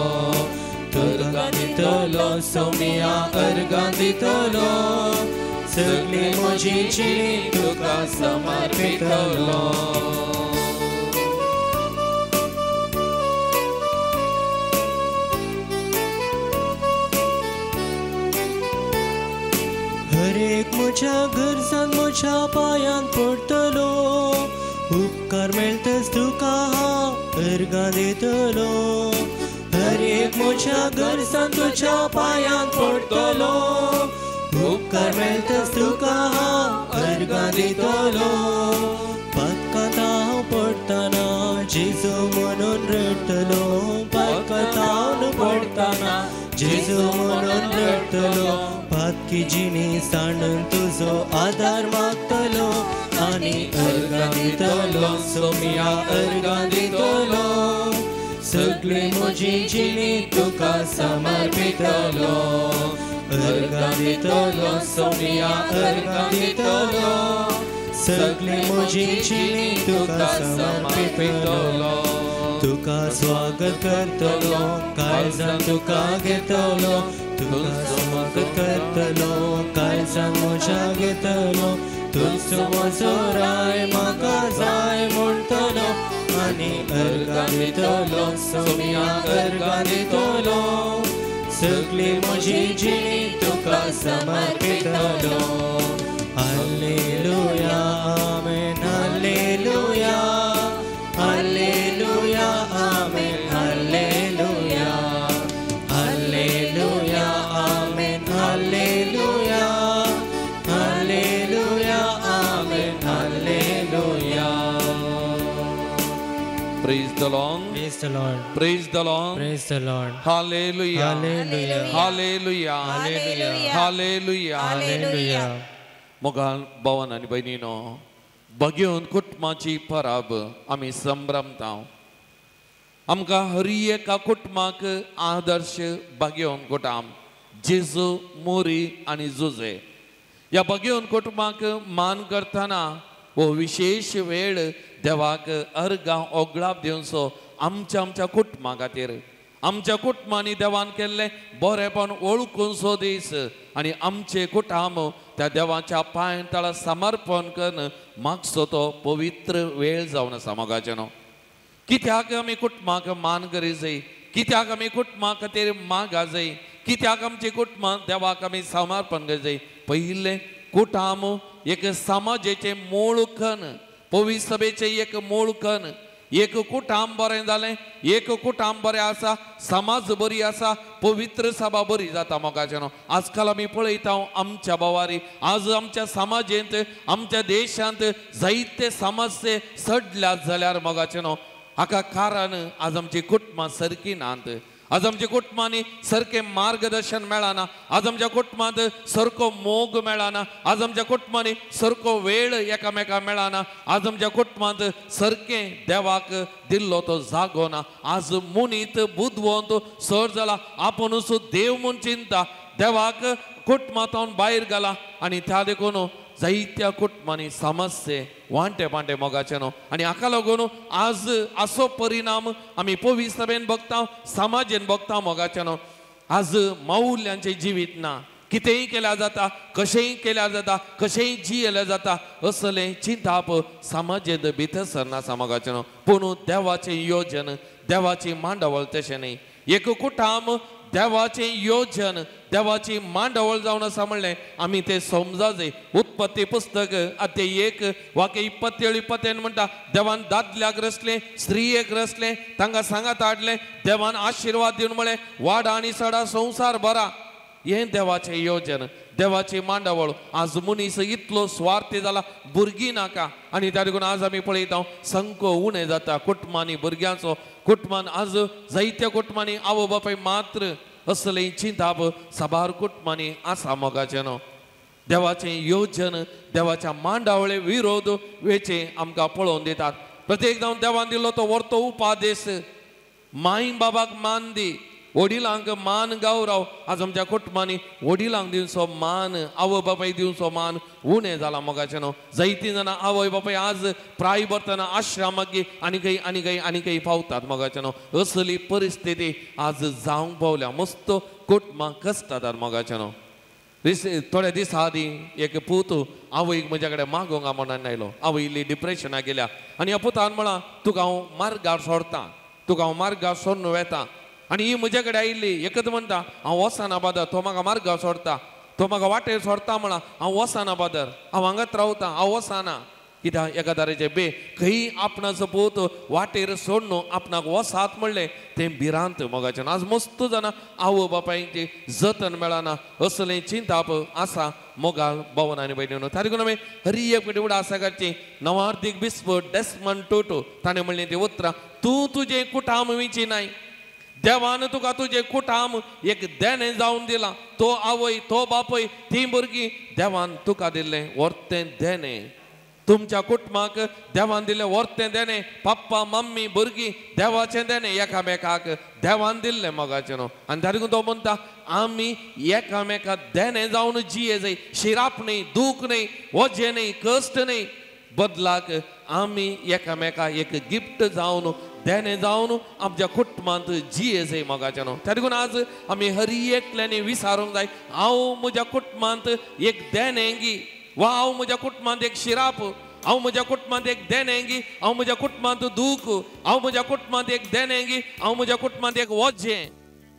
अर्गां दितलो सोमया, अर्गां दितलो, सगळी म्हजी जिणी तुका समर्पितलो. हरेक म्हज्या गरजान म्हज्या पांयान पडटलो, उपकार मेळटच तुका हांव अर्गां दितलो. हर एक म्हज्या गरजान तुज्या पांयांत पडटलो उपकार मेळटच तुका हांव अर्गां दितलो पदकांत हांव पडटना जेजू म्हणून रडटलो पदकांत हांव पडटना जेजू म्हणून रडटलो पातकी जिणी सांडून तुजो आदार मागतलो आनी अर्गां दितलो सोमिया अर्गां दितलो सगळी म्हजी जिणी तुका समर्पितलो अर्गां दितलो सोमिया अर्गां दितलो सगळी म्हजी जिणी तुका समर्पितलो तुका स्वागत करतलो काळजान तुका घेतलो तुका स्वागत करतलो काळजान म्हज्या घेतलो तुजो म्हजो राय म्हाका जाय म्हणटलो आनी अर्गां दितलो सोमिया अर्गां दितलो सगळी म्हजी जिणी तुका समर्पितलो hallelujah amen hallelujah hallelujah amen hallelujah hallelujah amen hallelujah hallelujah amen hallelujah. Praise the Lord. Praise the Lord. Praise the Lord. Praise the Lord. Hallelujah. Hallelujah. Hallelujah. Hallelujah. Hallelujah. मोगान भावान आनी भयणीनो बगेवन कुटुंबाची परब आमी संभ्रमता. आमकां हर एका कुटुंबाक आदर्श बगेवन कुटुंब जेजू मोरी आनी जुजे ह्या बगेवन कुटुंबाक मान करतना हो विशेश वेळ देवाक अर्गां ओगळाप दिवचो आमच्या आमच्या कुटुंबा खातीर. आमच्या कुटुंबांनी देवान केल्लें बरेपण वळखूनसो दीस आनी आमचे कुटुंब त्या देवाच्या पांय तळा समर्पण करून मागचो तो पवित्र वेळ जावन आसा. मोगाचें न्हू कित्याक आमी कुटुंबाक मान करी जाय, कित्याक आमी कुटुंबा खातीर मागा जाय, कित्याक आमचे कुटुंबां देवाक आमी समर्पण करी जाय. पयलें कुटुंब एक समाजेचें मूळ खण, पवित्र सभेचें एक मूळ खण. एक कुटुंब बरें जालें, एक कुटुंब बरें आसा, समाज बरी आसा, पवित्र सभा बरी जाता. मोगाचें न्हू आजकाल आमी पळयता आमच्या भावारी आज आमच्या समाजेंत आमच्या देशांत जायते समस्ये सडल्यात जाल्यार मोगाचें न्हू हाका कारण आज आमची कुटुंबां सारकीं नात. आज आमच्या कुटुंबांनी सारकें मार्गदर्शन मेळना, आज आमच्या कुटुंबांत सारको मोग मेळना, आज आमच्या कुटुंबांनी सारको वेळ एकामेका मेळना, आज आमच्या कुटुंबांत सारकें देवाक दिल्लो तो जागो ना. आज मुनीत बुदवंत सर जाला, आपुणूच देव म्हूण चिंता, देवाक कुटुंबांतून भायर घाला आनी त्या देखून जायत्या कुटुंबांनी समस्ये वांटे पांटे मोगाचें न्हू. आनी हाका लागून आज असो परिणाम आमी पवित्र सभेन बघता, समाजेन बघता. मोगाचें न्हू आज मौल्यांचें जिवीत ना, कितेंय केल्यार जाता, कशेंय केल्यार जाता, कशेंय जियेल्यार जाता असलें चिंताप समाजेंत भितर सरना मोगाचें न्हू. पूण देवाचें योजन देवाची मांडावळ तशें न्ही. एक कुटुंब देवाचें योजन देवाची मांडावळ जावन आसा म्हणलें आमी तें समजा जाय. उत्पत्ती पुस्तक अध्याय 1 वाक्य 27 25 म्हणटा देवान दादल्याक रचलें, स्त्रियेक रचलें, तांकां सांगात हाडलें, देवान आशिर्वाद दिवन म्हळें वाडा आनी सडा संवसार भरा. हें देवाचें योजन देवाची मांडावळ. आज मनीस इतलो स्वार्थी जाला, भुरगीं नाका आनी त्या देखून आज आमी पळयता संको उणें जाता कुटुंबांनी भुरग्यांचो. कुटुंबान आज जायत्या कुटुंबांनी आवय बापाय मात्र असलें चिंताप साबार कुटुंबांनी आसा. मोगाचें न्हू देवाचें योजन देवाच्या मांडावळे विरोध वेचे आमकां पळोवन दितात. प्रत्येक जावन देवान दिल्लो तो वर्तो उपादेश, माय बाबाक मान दी, वडिलांक मान गौरव. आज आमच्या कुटुंबांनी वडिलांक दिवचो मान, आवय बापाय दिवचो मान उणें जाला. मोगाचें न्हू जायतीं जाणां आवय बापाय आज प्राय भरतना आश्रमाक आनी खंय आनी खंय आनी खंय पावतात. मोगाचें न्हू असली परिस्थिती आज जावंक पावल्या. मस्त कुटुंबां कसतात. मोगाचें न्हू थोड्या दिसां आदीं एक पूत आवयक म्हज्या कडेन मागोंक म्हणून आयलो. आवय इल्ली डिप्रेशनाक गेल्या आनी ह्या पुतान म्हळां तुका हांव मार्गार सोडटा, तुका हांव मार्गार सोडून वेता. आनी ही म्हजे कडेन आयिल्ली एकच म्हणटा हांव वचना बादर, तो म्हाका मार्गार सोडटा, तो म्हाका वाटेर सोडटा म्हळां हांव वचना बादर, हांव हांगाच रावता, हांव वचना. कित्याक एका दाराचे बे खंय आपणाचो पूत वाटेर सोडून आपणाक वसात म्हणलें तें भिरांत मोगाचें. आज मस्त जाणां आवय बापायची जतन मेळना असलें चिंताप आसा मोगाल भवन आनी भयणीनो. ताका लागून आमी हरी एक फावटी उडास काडची. नवार्दीक बिस्प डेस्मंड टोटो ताणें म्हणलें ती उतरां, तूं तुजें कुटाम विंची नाय, देवान तुका तुजें कुटाम एक देणें जावन दिलां. तो आवय तो बापय ती भुरगीं देवान तुका दिल्लें वर्तें देणें. तुमच्या कुटुंबाक देवान दिल्लें वर्तें देणें, पप्पा मम्मी भुरगीं देवाचें देणें एकामेकाक देवान दिल्लें मोगाचें न्हू. आनी ताका लागून तो म्हणटा आमी एकामेका देणें जावन जिये जाय, शिराप न्हय, दूख न्हय, वजें न्हय, कश्ट न्हय, बदलाक आमी एकामेका एक गिफ्ट जावन देणें जावन आमच्या कुटुंबांत जिये जाय मोगाचें न्हू. ताका लागून आज आमी हर एकल्यांनी विचारूंक जाय, हांव म्हज्या कुटुंबांत एक देणें वा हांव म्हज्या कुटुंबांत एक शिराप, हांव म्हज्या कुटुंबांत एक देणें, हांव म्हज्या कुटुंबांत दूख, हांव म्हज्या कुटुंबांत एक देणें, हांव म्हज्या कुटुंबांत एक वजें,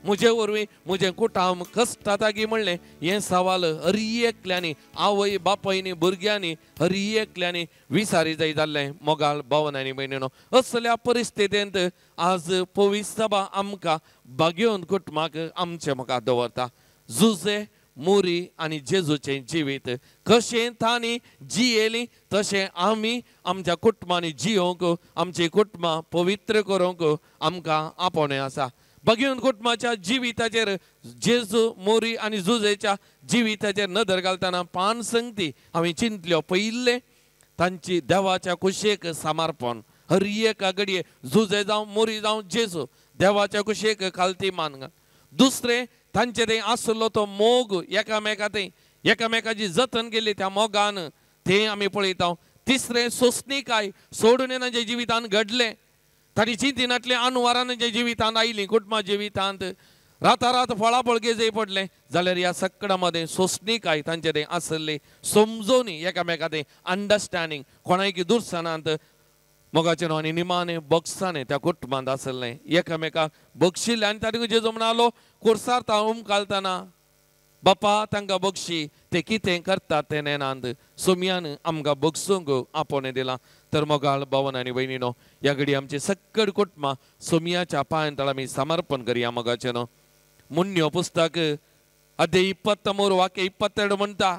म्हजे वरवीं म्हजें कुटुंब कश्टाता गी म्हणलें हें सवाल हर एकल्यांनी आवय बापायनी भुरग्यांनी हर एकल्यांनी विचारी जाय जाल्लें मोगाल भावन आनी भयणीनो. असल्या परिस्थितींत आज पवित्र सभा आमकां भाग्योवन कुटुंबाक आमचे मुखार दवरता. जुजे मोरी आनी जेजूचें जिवीत कशें तांणी जियेली तशें आमी आमच्या कुटुंबांनी जियोवंक, आमची कुटुंबां पवित्र करूंक आमकां आपोवणें आसा. बघून कुटुंबाच्या जिविताचेर जेजू मोरी आनी जुजेच्या जिविताचेर नदर घालतना पान संगती हांवें चिंतल्यो. पयिल्लें तांची देवाच्या कुशेक समर्पण, हर एका घडये जुजे जावं मोरी जावं जेजू देवाच्या कुशेक खालती मान. दुसरें तांचे थंय आसलो तो मोग एकामेका थंय एकामेकाची जतन केली त्या मोगान तें आमी पळयता. तिसरें सोंसणीकाय सोडून तांच्या जिवितान घडलें, तांणी चिंतिनातलें अनुवारान तांच्या जिवितांत आयलीं, कुटुंबा जिवितांत रातारात फळाफळ घेजय पडलें जाल्यार ह्या सगळ्यां मदें सोंसणीकाय तांचे थंय आसली, समजोवनी एकामेका थंय अंडरस्टँडींग, कोणायकी दुरसनांत मोगाचें न्हू. आनी निमाणें बक्षाणें त्या कुटुंबांत आसलें, एकामेकाक बक्षिल्लें. आनी ताणें जेजू म्हणालो कोर्सार तांव उमकालतना बापा तांकां बक्षी, ते कितें करतात तें नेनांत, सोमयान आमकां बक्षूंक आपोवणें दिलां. तर मोगाळ भावन आनी भयणीनो ह्या घडी आमची सगळी कुटुंबां सोमयाच्या पांयां तळा आमी समर्पण करया मोगाचें न्हू. मुन्यो पुस्तक अध्याय 23 वाक्य 22 म्हणटा,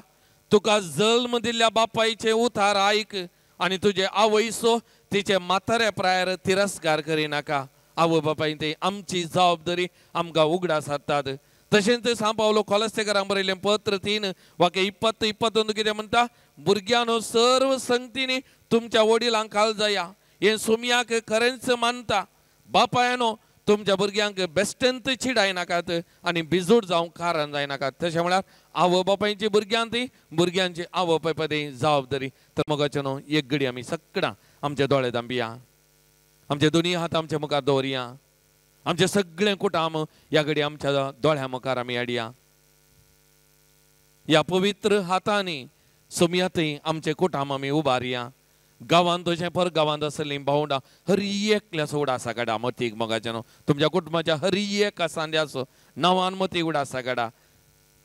तुका जल्म दिल्ल्या बापायचें उतार आयक आनी तुजे आवयसो तिचे म्हाताऱ्या प्रायर तिरस्कार करिनाका. आवय बापायन ते आमची जबाबदारी आमकां उगडास हाडटात. तशेंच सांव पावलो कोलस्तेकारांक बरयलें पत्र 3 वाक्य 20 21 कितें म्हणटा, भुरग्यांनो सर्व संगतींनी तुमच्या वडिलांक काल जाया, हें सोमयाक खरेंच मानता. बापायानो तुमच्या भुरग्यांक बेश्टेंत चिडायनाकात आनी बिजूट जावंक कारण जायनाकात. तशें म्हळ्यार आवय बापायची भुरग्यां ती भुरग्यांची आवय बापाय जबाबदारी. तर मोगाचें न्हू एक घडी आमी सगळ्यां आमचे दोळे दांबिया, आमचे दोनी हात आमच्या मुखार दवरया, आमचे सगळें कुटाम ह्या घडी आमच्या दोळ्या मुखार आमी हाडया. ह्या पवित्र हातांनी सोमया थंय आमचे कुटाम आमी उबारया. गांवांत तशें पर गांवांत आसलीं भावंडां हर एकल्याचो उडासा काडा मतीक मोगाचें न्हू. तुमच्या कुटुंबाच्या हर एका सांद्याचो नांवान मतीक उडासा काडा,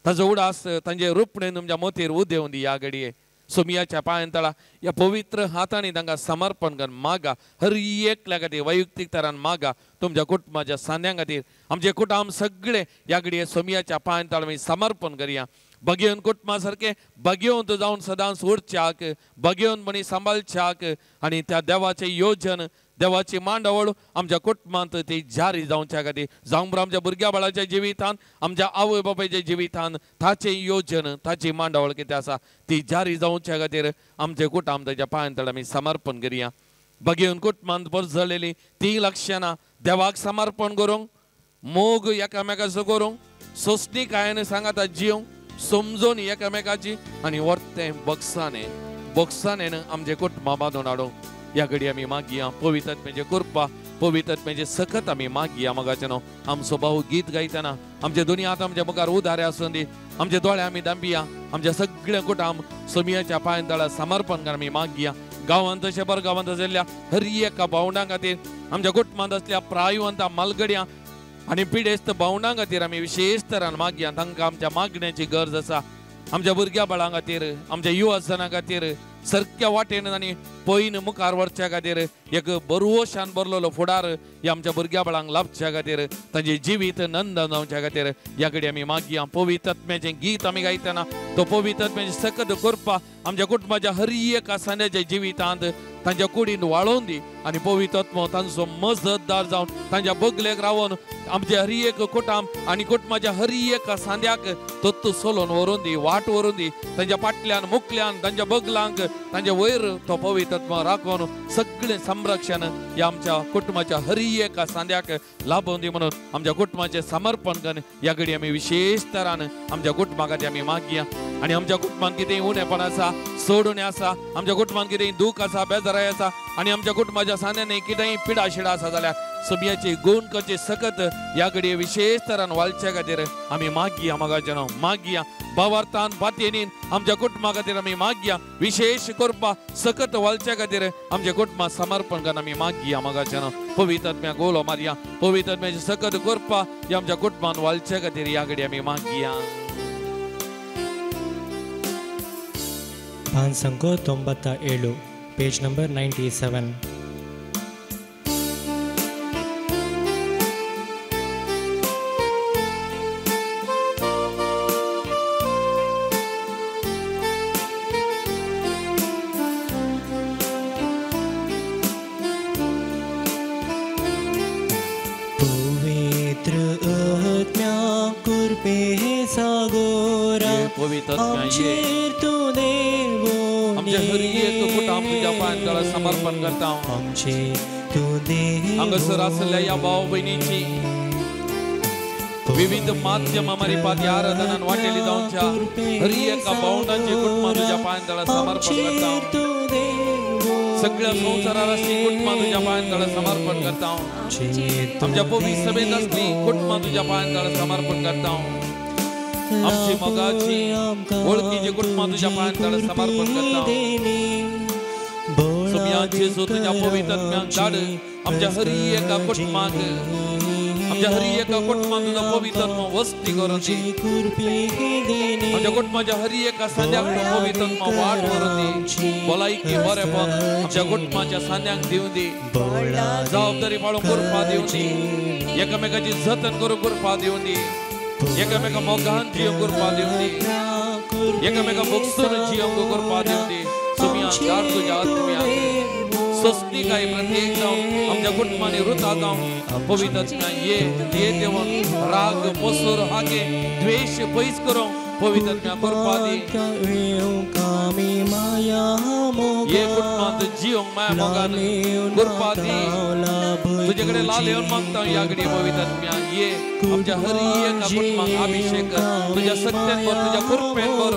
ताजो उडास तांचे रुपणें तुमच्या मतीर उदेवन दी. ह्या घडये सोमयाच्या पांयां तळा ह्या पवित्र हातांनी तांकां समर्पण कर मागा, हर एकल्या खातीर वैयक्तीक तरान मागा तुमच्या कुटुंबाच्या सांद्यां खातीर. आमचे कुटुंब सगळे ह्या घडये सोमयाच्या पांयां तळा आमी समर्पण करया. बगेवन कुटुंबा सारकें बगेवंत जावन सदांच उरच्याक, बगेवन म्हणी सांबाळच्याक आनी त्या देवाचें योजन देवाची मांडावळ आमच्या कुटुंबांत ती जारी जावच्या खातीर, जावं बरो आमच्या भुरग्या बाळाच्या जिवितांत, आमच्या आवय बापायच्या जिवितांत ताचें योजन ताची मांडावळ कितें आसा ती जारी जावच्या खातीर आमचें कुटुंब ताच्या पांयां तळा आमी समर्पण करया. बगेवन कुटुंबांत परजळलेली ती लक्षणां देवाक समर्पण करूंक, मोग एकामेकाचो करूंक, सोंसणीकायेन सांगाता जिवंक, समजून एकामेकाची आनी वर्तें बक्षाणें बक्षाणें आमचें कुटुंबां बांदून हाडूंक. ह्या घडी आमी मागया पवित्र आत्म्याचें कृपा, पवित्र आत्म्याचें सकत आमी मागया मोगाचें न्हू. आमचो भाऊ गीत गायतना आमचे दोनी हात आमच्या मुखार उदारे आसून दी, आमचे दोळे आमी दांबिया, आमच्या सगळ्या कुटुंब सोमयाच्या पांयां तळा समर्पण कर आमी मागया. गांवांत तशें पर गांवांत आशिल्ल्या हर एका भावंडां खातीर, आमच्या कुटुंबांत आसल्या प्रायवंता मालगड्यां आनी पिडेस्त भावंडां खातीर आमी विशेश तरान मागया. तांकां आमच्या मागण्याची गरज आसा. आमच्या भुरग्या बाळां खातीर, आमच्या युवा जनां खातीर, सारक्या वाटेन आनी पयन मुखार व्हरच्या खातीर एक बरवशान भरलेलो फुडार ह्या आमच्या भुरग्या बाळांक लाभच्या खातीर तांचें जिवीत नंदन जावच्या खातीर ह्या कडेन आमी मागया. पवित्र आत्म्याचें गीत आमी गायतना तो पवित्र आत्म्याची सकत करपा आमच्या कुटुंबाच्या हर एका सांद्याच्या जिवितांत तांच्या कुडीन वाळोवन दी आनी पवित्र आत्मो तांचो मजतदार जावन तांच्या बगलेक रावन आमच्या हर एक कुटाम आनी कुटुंबाच्या हर एका सांद्याक तत्व सोलोवन व्हरून दी, वाट व्हरून दी. तांच्या पाटल्यान मुखल्यान तांच्या बगलांक तांच्या वयर तो पवित्र आत्मो राखून सगळें संरक्षण ह्या आमच्या कुटुंबाच्या हर एका सांद्याक लाभोवन दी म्हणून आमच्या कुटुंबाचें समर्पण करून ह्या घडी आमी विशेष तरान आमच्या कुटुंबा खातीर आमी मागया. आनी आमच्या कुटुंबान कितें उणेपण आसा, सोडून आसा, आमच्या कुटुंबान कितें दूख आसा, बेजाराय आसा आनी आमच्या कुटुंबाच्या सांद्यांनी कितेंय पिडा शिडा आसा जाल्यार सगळ्याची गुण करची सकत ह्या घडये विशेष तरान वाळच्या खातीर आमी मागया. मागाचें मागया भावार्थान पातयेनीन आमच्या कुटुंबा खातीर आमी मागया. विशेष करपा सकत वाळच्या खातीर आमच्या कुटुंबा समर्पण करून आमी मागया. मागाचें पवित्र आत्म्याक उलो मारया. पवित्र आत्म्याची सकत करपा ह्या आमच्या कुटुंबान वाळच्या खातीर ह्या घडये आमी मागया. 597, पेज नंबर 97. पवित्र आत्म्या कृपे सागोरा आमचेर तूं देवो आमच्या हर एक कुटुंब तुज्या पांयां समर्पण करता. हांगासर आसल्या ह्या भाव भयणीची विविध माध्यमां मारिफात ह्या आराधनान वाटेली जावच्या हर एका भावंडांची कुटुंबां तुज्या पांयां समर्पण करता. सगळ्या संवसारार आसली कुटुंबां तुज्या पांयां समर्पण करता. आमच्या पवित्र सभेंत आसली कुटुंबां तुज्या पांयां समर्पण करता. आमची मोगाची वळखीची कुटुंबां तुज्या पांयां समर्पण करता. सुम्याचे सो तुज्या पवित्र आत्म्याक धाड आमच्या हर एका कुटुंबाक, आमच्या हर एका कुटुंबाक तुजो पवित्र आत्मो वस्ती करून दी. आमच्या कुटुंबाच्या हर एका सांद्याक तो पवित्र आत्मो वाट व्हरून दी. भलायकी बरेपण आमच्या कुटुंबाच्या सांद्यांक दिवं दी. जबाबदारी पाळून कृपा दिवं दी. एकामेकाची जतन करून कृपा दिवं दी. एकामेका मोगान जिवंक कृपा दिवं दी. एकामेका भोगसून जिवंक कृपा दिवं दी. सुम्या दार तुज्या आत्म्याक स्वस्तिकाय प्रत्येक जावन आमच्या कुटुंबांनी रुता जावन पवित्र आत्म्या ये ये देवन राग मोसूर हागे द्वेश पयस करूंक पवित्र आत्म्या कृपा दी. ये कुटुंबांत जिवंक माया मोगान कृपा दी. तुजे कडेन लाल येवन मागता ह्या घडये पवित्र आत्म्या ये आमच्या हर एका कुटुंबाक अभिषेक कर. तुज्या सत्यान भर, तुज्या कृपेन भर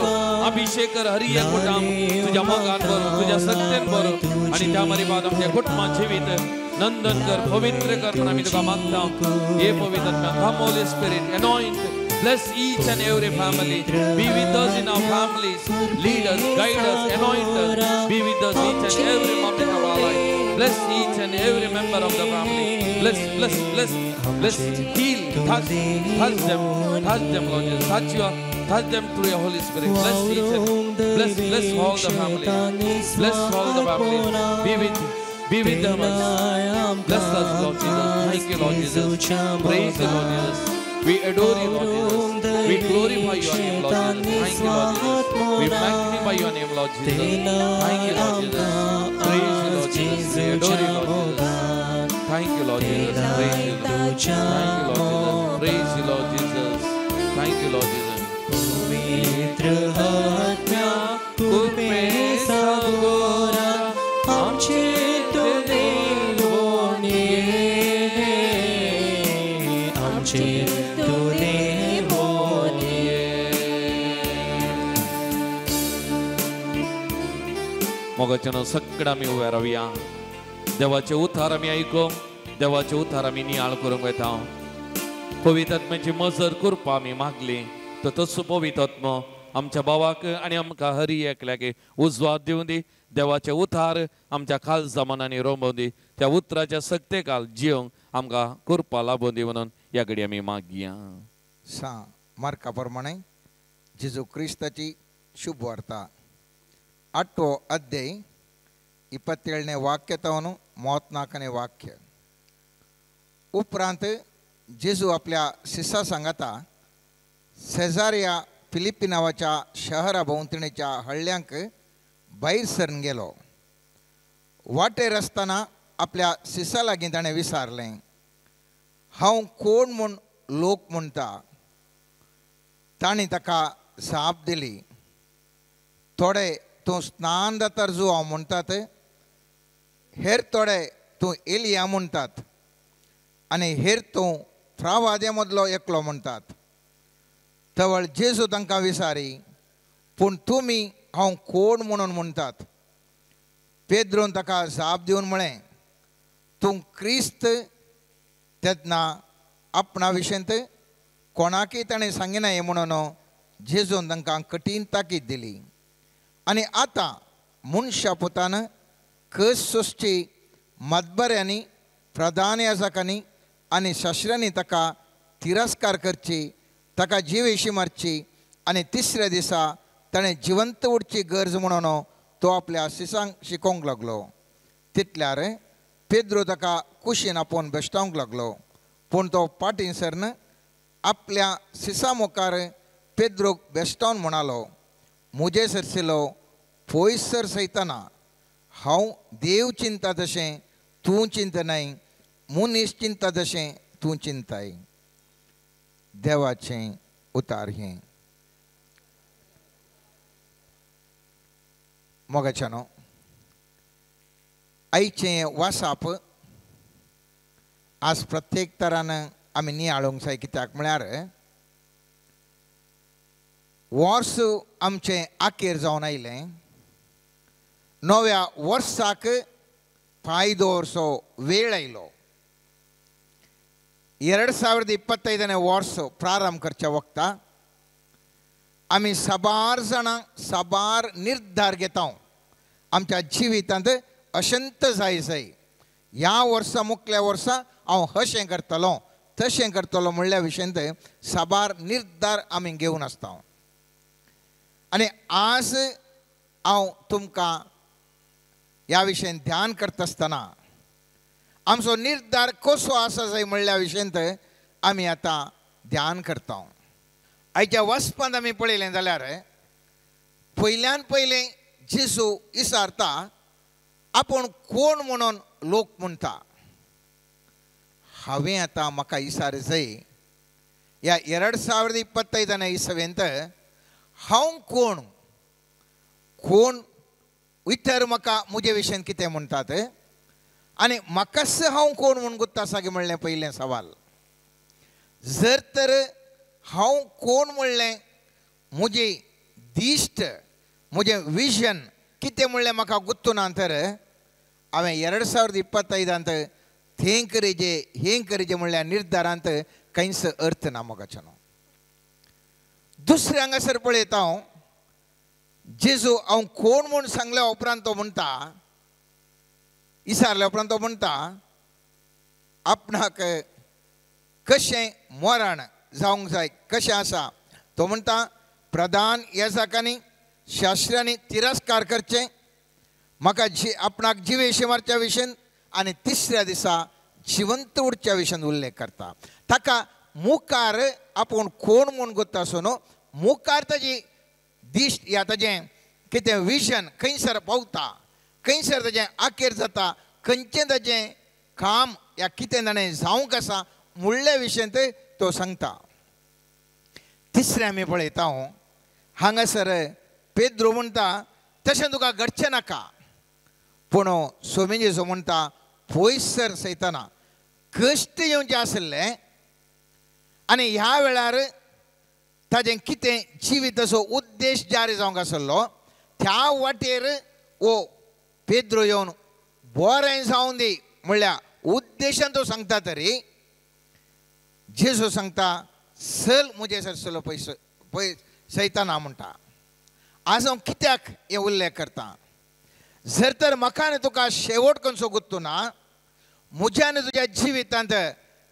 अभिषेक कर. हर एक कुटुंब तुज्या मोगान भर, तुज्या सत्यान भर आनी त्या मारिफात आमच्या कुटुंबां जिवीत नंदन कर, पवित्र कर म्हणून आमी तुका मागता. ये पवित्र आत्म्या come Holy Spirit, anoint, bless each and every family. Be with us in our families. Lead us, guide us, anoint us. Be with us each and every moment of our life. Bless each and every member of the family. Bless, bless, bless, bless. Heal, touch, touch them, touch them, Lord Jesus. Touch your, touch them through your Holy Spirit. Bless each and bless, bless all the families. Bless all the families. Be with them. Bless us, Lord Jesus. Thank you, Lord Jesus. Praise the Lord Jesus. We adore you, Lord Jesus. We glorify your name, Lord Jesus. Thank you, Lord Jesus. We magnify your name, Lord Jesus. Thank you, Lord Jesus. Praise you, Lord Jesus. We adore you, Lord Jesus. Thank you, Lord Jesus. Praise you, Lord. Thank you, Lord Jesus. Praise you, Lord Jesus. Thank you, Lord Jesus. पवित्र आत्म्या कृपे सागोरा आमचे तूं देवोन ये आमचे तूं देवोन ये. मोगाच्यानो सगळं आमी उबे रावया. देवाचे उतार आमी आयकूंक, देवाचे उतार आमी नियाळ करूंक वता. पवित्र आत्म्याची मजर कृपा आमी मागली तर तसो पवित्र आत्मो आमच्या भावाक आनी आमकां हरी एकल्याक उजवाड दिवं दी. देवाचे उतार आमच्या खालसा मनांनी रोंबोवं दी. त्या उतराच्या सक्ते काल जिवंक आमकां कृपा लाभोवं दी म्हणून ह्या घडये आमी मागया. सा मार्का प्रमाणे जेजू क्रिस्ताची शुभ वार्ता 8 ಅಧ್ಯಾಯ 27ನೇ ವಾಕ್ಯ ತವನು 34ನೇ ವಾಕ್य. उपरांत जेजू आपल्या शिसा सांगाता सेजारिया फिलिप्पी नांवाच्या शहरा भोंवतणीच्या हळ्यांक भायर सरून गेलो. वाटेर आसतना आपल्या शिसा लागीं ताणें विचारलें, हांव कोण म्हूण लोक म्हणटा? तांणी ताका जाप दिली, थोडे तूं स्नान दातार जुवांव म्हणटात, हेर थोडे तूं एलिया म्हणटात आनी हेर तूं फ्रावाद्या मदलो एकलो म्हणटात. तवळ जेजू तांकां विचारी, पूण तुमी हांव कोण म्हणून म्हणटात? पेद्रून ताका जाप दिवन म्हळें, तूं क्रिस्त. तेन्ना आपणा विशयंत कोणाकय ताणें सांगिना हें म्हणून जेजून तांकां कठीण ताकीद दिली. आनी आतां मनशा पुतान कस सोंसची मदबऱ्यांनी, प्रधान याजकांनी आनी शास्त्र्यांनी ताका तिरस्कार करची, ताका जिवेशी मारची आनी तिसऱ्या दिसा ताणें जिवंत उरची गरज म्हणून तो आपल्या शिसांक शिकोवंक लागलो. तितल्यार पेद्रो ताका कुशीन आपोवन बेश्टावंक लागलो, पूण तो पाटीं सरन आपल्या शिसा मुखार पेद्रोक बेश्टावन म्हणालो, म्हजे सरशिलो पयस सर सयतना हांव देव चिंता तशें तूं चिंतनाय, मनीस चिंता तशें तूं चिंताय. देवाचें उतार हें. मोगाच्यानो, आयचें वासाप आज प्रत्येक तरान आमी नियाळूंक जाय. कित्याक म्हळ्यार वर्स आमचें आखेर जावन आयलें, नव्या वर्साक पांय दवरचो वेळ आयलो. 2025ನೇ वर्स प्रारंभ करच्या वखता आमी साबार जाणां साबार निर्धार घेता आमच्या जिवितांत. अशंत जाय जाय ह्या वर्सा मुखल्या वर्सा हांव अशें करतलो तशें करतलो म्हणल्या विशयांत साबार निर्धार आमी घेवन आसता. आनी आज हांव तुमकां ह्या विशयान ध्यान करता आसतना आमचो निर्धार कसो आसा जाय म्हणल्या विशयांत आमी आतां ध्यान करता. आयच्या वचपांत आमी पळयलें जाल्यार पयल्यान पयलें जेजू विचारता आपूण कोण म्हणून लोक म्हणटा. हांवें आतां म्हाका विचार जाय ह्या 2025ನೇ इस्वेंत हांव कोण, कोण इतर म्हाका म्हजे विशयान कितें म्हणटात आनी म्हाकाच हांव कोण म्हूण गुत्त आसा की म्हणलें पयलें सवाल. जर तर हांव कोण म्हणलें म्हजी दिश्ट म्हजें विजन कितें म्हणलें म्हाका गुत्तू ना तर हांवें 2025 थें करीजे हें करीजे म्हणल्यार निर्धारांत कांयच अर्थ ना मोगाच्यानो. दुसरें हांगासर पळयता हांव जेजू हांव कोण म्हूण सांगल्या उपरांत तो म्हणटा, विचारल्या उपरांत तो म्हणटा आपणाक कशें मरण जावंक जाय कशें आसा. तो म्हणटा प्रधान याजकांनी शास्त्र्यांनी तिरस्कार करचें, म्हाका जी आपणाक जिवेशी मारच्या विशयन आनी तिसऱ्या दिसा जिवंत उरच्या विशयन उल्लेख करता. ताका मुखार आपूण कोण म्हूण गोत्ता आसून मुखार ताजी दिश्ट या ताजें कितें विजन खंयसर पावता, खंयसर ताजें आखेर जाता, खंयचें ताजें काम या कितें ताणें जावंक आसा मुळ्ळे विशयंत तो सांगता. तिसरें आमी पळयता हांगासर पेद्रो म्हणटा तशें तुका घडचें नाका, पूण स्वामी जेजू म्हणटा पयसर सयतना कश्ट येवचें आशिल्लें आनी ह्या वेळार ताजें कितें जिविताचो उद्देश जारी जावंक आसलो त्या वाटेर ओ पेद्रो येवन बरें जावं दी म्हणल्यार उद्देशान तो सांगता तरी जेजू सांगता चल म्हजे सरसलो पयस पय सैताना म्हणटा. आज हांव कित्याक हे उल्लेख करता, जर तर म्हाका आनी तुका शेवट खंयचो गुत्तू ना, म्हज्या आनी तुज्या जिवितांत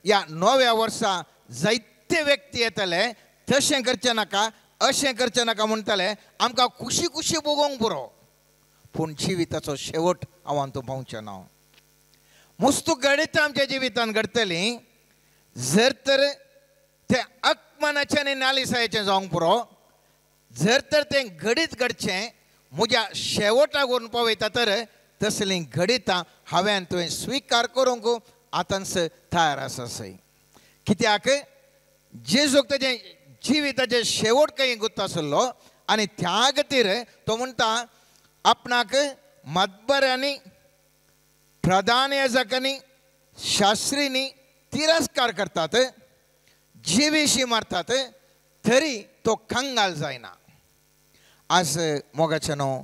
ह्या नव्या वर्सा जायते व्यक्ती येतले तशें करचें नाका अशें करचें नाका म्हणटले आमकां खुशी खुशी भोगोवंक पुरो. पूण जिविताचो शेवट हांव तूं पावचें ना. मुस्तू घडितां आमच्या जिवितांत घडटलीं जर तर तें अपमानाचें आनी नालिसायेचें जावंक पुरो. जर तर तें घडीत घडचें म्हज्या शेवटाक व्हरून पावयता तर तसलीं घडितां हांवें तुवें स्विकार करूंक आतांच तयार आसा सय. कित्याक जेजूक ताजें जिविताचें शेवट खंय गुत्त आसलो आनी त्या खातीर तो म्हणटा आपणाक मतबऱ्यांनी प्रधान याजकांनी शास्त्रींनी तिरस्कार करतात, जिवीशी मारतात, तरी तो कंगाल जायना. आज मोगाचें न्हू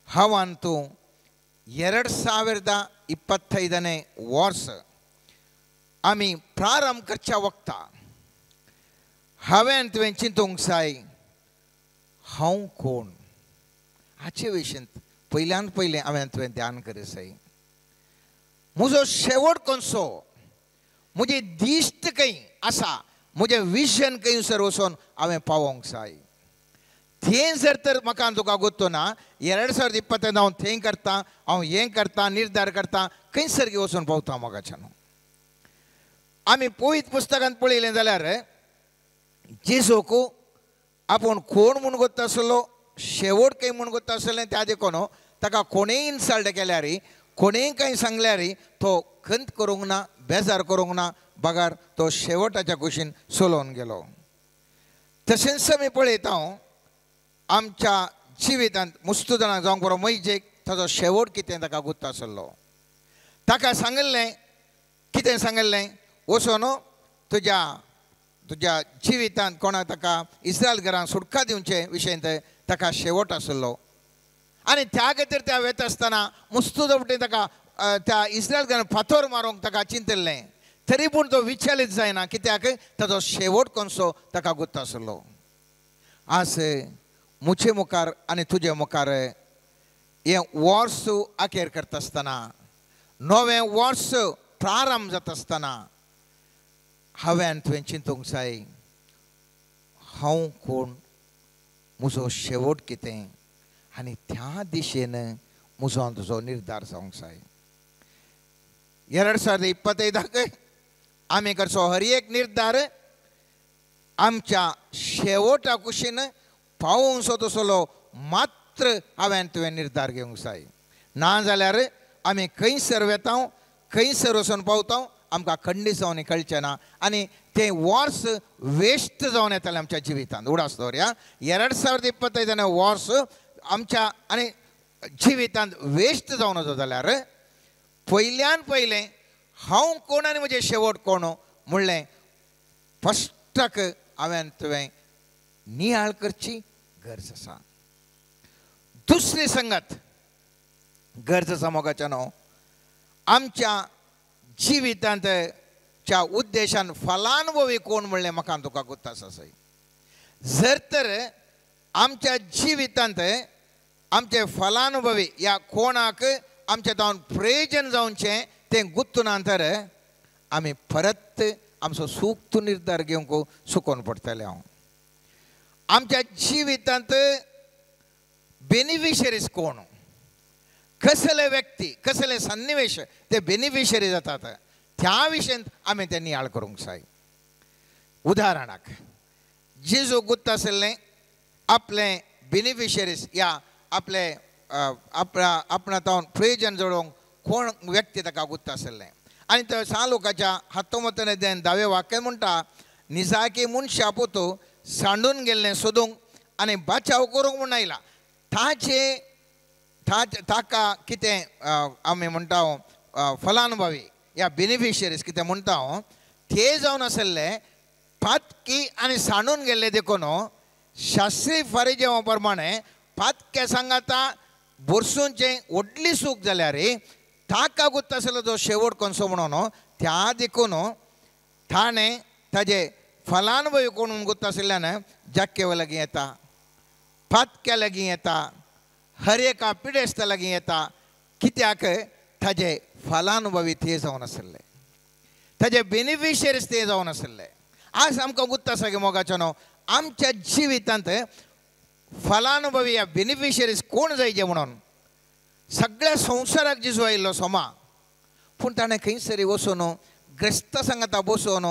हांव तूं 2025ನೇ वर्स आमी प्रारंभ करच्या वखता हांवें तुवें चिंतूंक जाय हांव कोण हाचे विशीं पयल्यान पयलें हांवें तुवें ध्यान करूंक जाय. म्हजो शेवट कोणसो, म्हजी दिश्ट खंय आसा, म्हजें विजन खंयसर वचून हांवें पावोवंक जाय. थंय जर तर म्हाका तुका गोत्तो ना 2025 हांव थंय करता, हांव हें करता, निर्धार करता, खंयसर वचून पावता मोगाच्यान. आमी पवित्र पुस्तकांत पळयलें जाल्यार जेजूक आपूण कोण म्हूण गोत्ता आसलो, शेवट खंय म्हूण गोत्ता आसलें त्या देखून ताका कोणेय इन्सल्ट केल्यार, कोणेय कांय सांगल्यार तो खंत करूंक ना, बेजार करूंक ना, बगार तो शेवटाच्या कुशीन चलोवन गेलो. तशेंच आमी पळयता आमच्या जिवितांत मुस्तू जाणां जावंक बरो मैजेक ताजो शेवट कितें ताका गुत्त आसलो. ताका सांगिल्लें कितें सांगिल्लें, वचून तुज्या तुज्या जिवितांत कोणाक ताका इस्रायल घरांक सुटका दिवचे विशयंत ताका शेवट आसलो. आनी त्या खातीर त्या वेता आसतना मुस्तू वटेन ताका त्या इस्रायल घरान फातोर मारूंक ताका चिंतिल्लें, तरी पूण तो विचलित जायना, कित्याक ताजो शेवट कोणसो ताका गुत्त आसलो. आज मुचे मुखार आनी तुजे मुखार हें वर्स अखेर करता आसतना, नवें वर्स प्रारंभ जाता आसतना हांवें तुवें चिंतूंक जाय हांव कोण, म्हजो शेवट कितें आनी त्या दिशेन म्हजो तुजो निर्धार जावंक जाय. 2025 आमी करचो हर एक निर्धार आमच्या शेवटा कुशीन पावोवचो तसलो मात्र हांवें तुवें निर्धार घेवंक जाय. ना जाल्यार आमी खंयसर वेता, खंयसर वचून पावता आमकां खंडीत जावन कळचें ना आनी तें वर्स वेस्ट जावन येतलें आमच्या जिवितांत. उडास दवरया 2025 वर्स आमच्या आनी जिवितांत वेस्ट जावन वचो जाल्यार पयल्यान पयलें हांव कोण आनी म्हजें शेवट कोण म्हणलें फस्टाक हांवें तुवें नियाळ करची गरज आसा. दुसरी संगत गरज आसा मोगाच्या न्हू, आमच्या जिवितांतच्या उद्देशान फलानुभवी कोण म्हणलें म्हाका तुका गुत्त आसा. जर तर आमच्या जिवितांत आमचे फलानुभवी ह्या कोणाक आमच्या जावन प्रयोजन जावचें तें गुत्तू ना तर आमी परत आमचो सूक्त निर्धार घेवंक चुकोवन पडटलें. हांव आमच्या जिवितांत बेनिफिशरीज कोण, कसले व्यक्ती, कसले सन्निवेश ते बेनिफिशरी जातात त्या विशयंत आमी ते नियाळ करूंक जाय. उदाहरणाक जेजू गुत्त आशिल्लें आपले बेनिफिशरीज या आपले आपणा तावन प्रयोजन जोडोवंक कोण व्यक्ती ताका गुत्त आशिल्लें. आनी तो सा लोकाच्या 19 धावे वाक्य म्हणटा, निजाकी मनशा पुतो सांडून गेल्लें सोदूंक आनी बचाव करूंक म्हूण आयला. ताचे ताका कितें आमी म्हणटा फलानुभवी या बेनिफिशरीज कितें म्हणटा ते जावन आशिल्ले पातकी आनी सांडून गेल्ले देखून शास्त्रीय फारीजेवा प्रमाणे पातक्या सांगाता बोरसूंचें व्हडली सूख जाल्यार ताका गुत्त आशिल्लो तो शेवट कोणसो म्हणून त्या देखून ताणें ताजे फलानुभवी कोण म्हूण गुत्त आशिल्ल्यान जाक्केवा लागीं येता, पातक्या लागीं येता, हर एका पिडेस्ता लागीं येता, कित्याक ताजे फलानुभवी ते जावन आशिल्ले, ताजे बेनिफिशरीज ते जावन आशिल्ले. आज आमकां गुत्त आसा की मोगाचो न्हू आमच्या जिवितांत फलानुभवी या बेनिफिशरीज कोण जायचे म्हणून सगळ्या संवसाराक जेजू आयिल्लो सोमा, पूण ताणें खंयसरी वचून ग्रस्त सांगाता बसोवन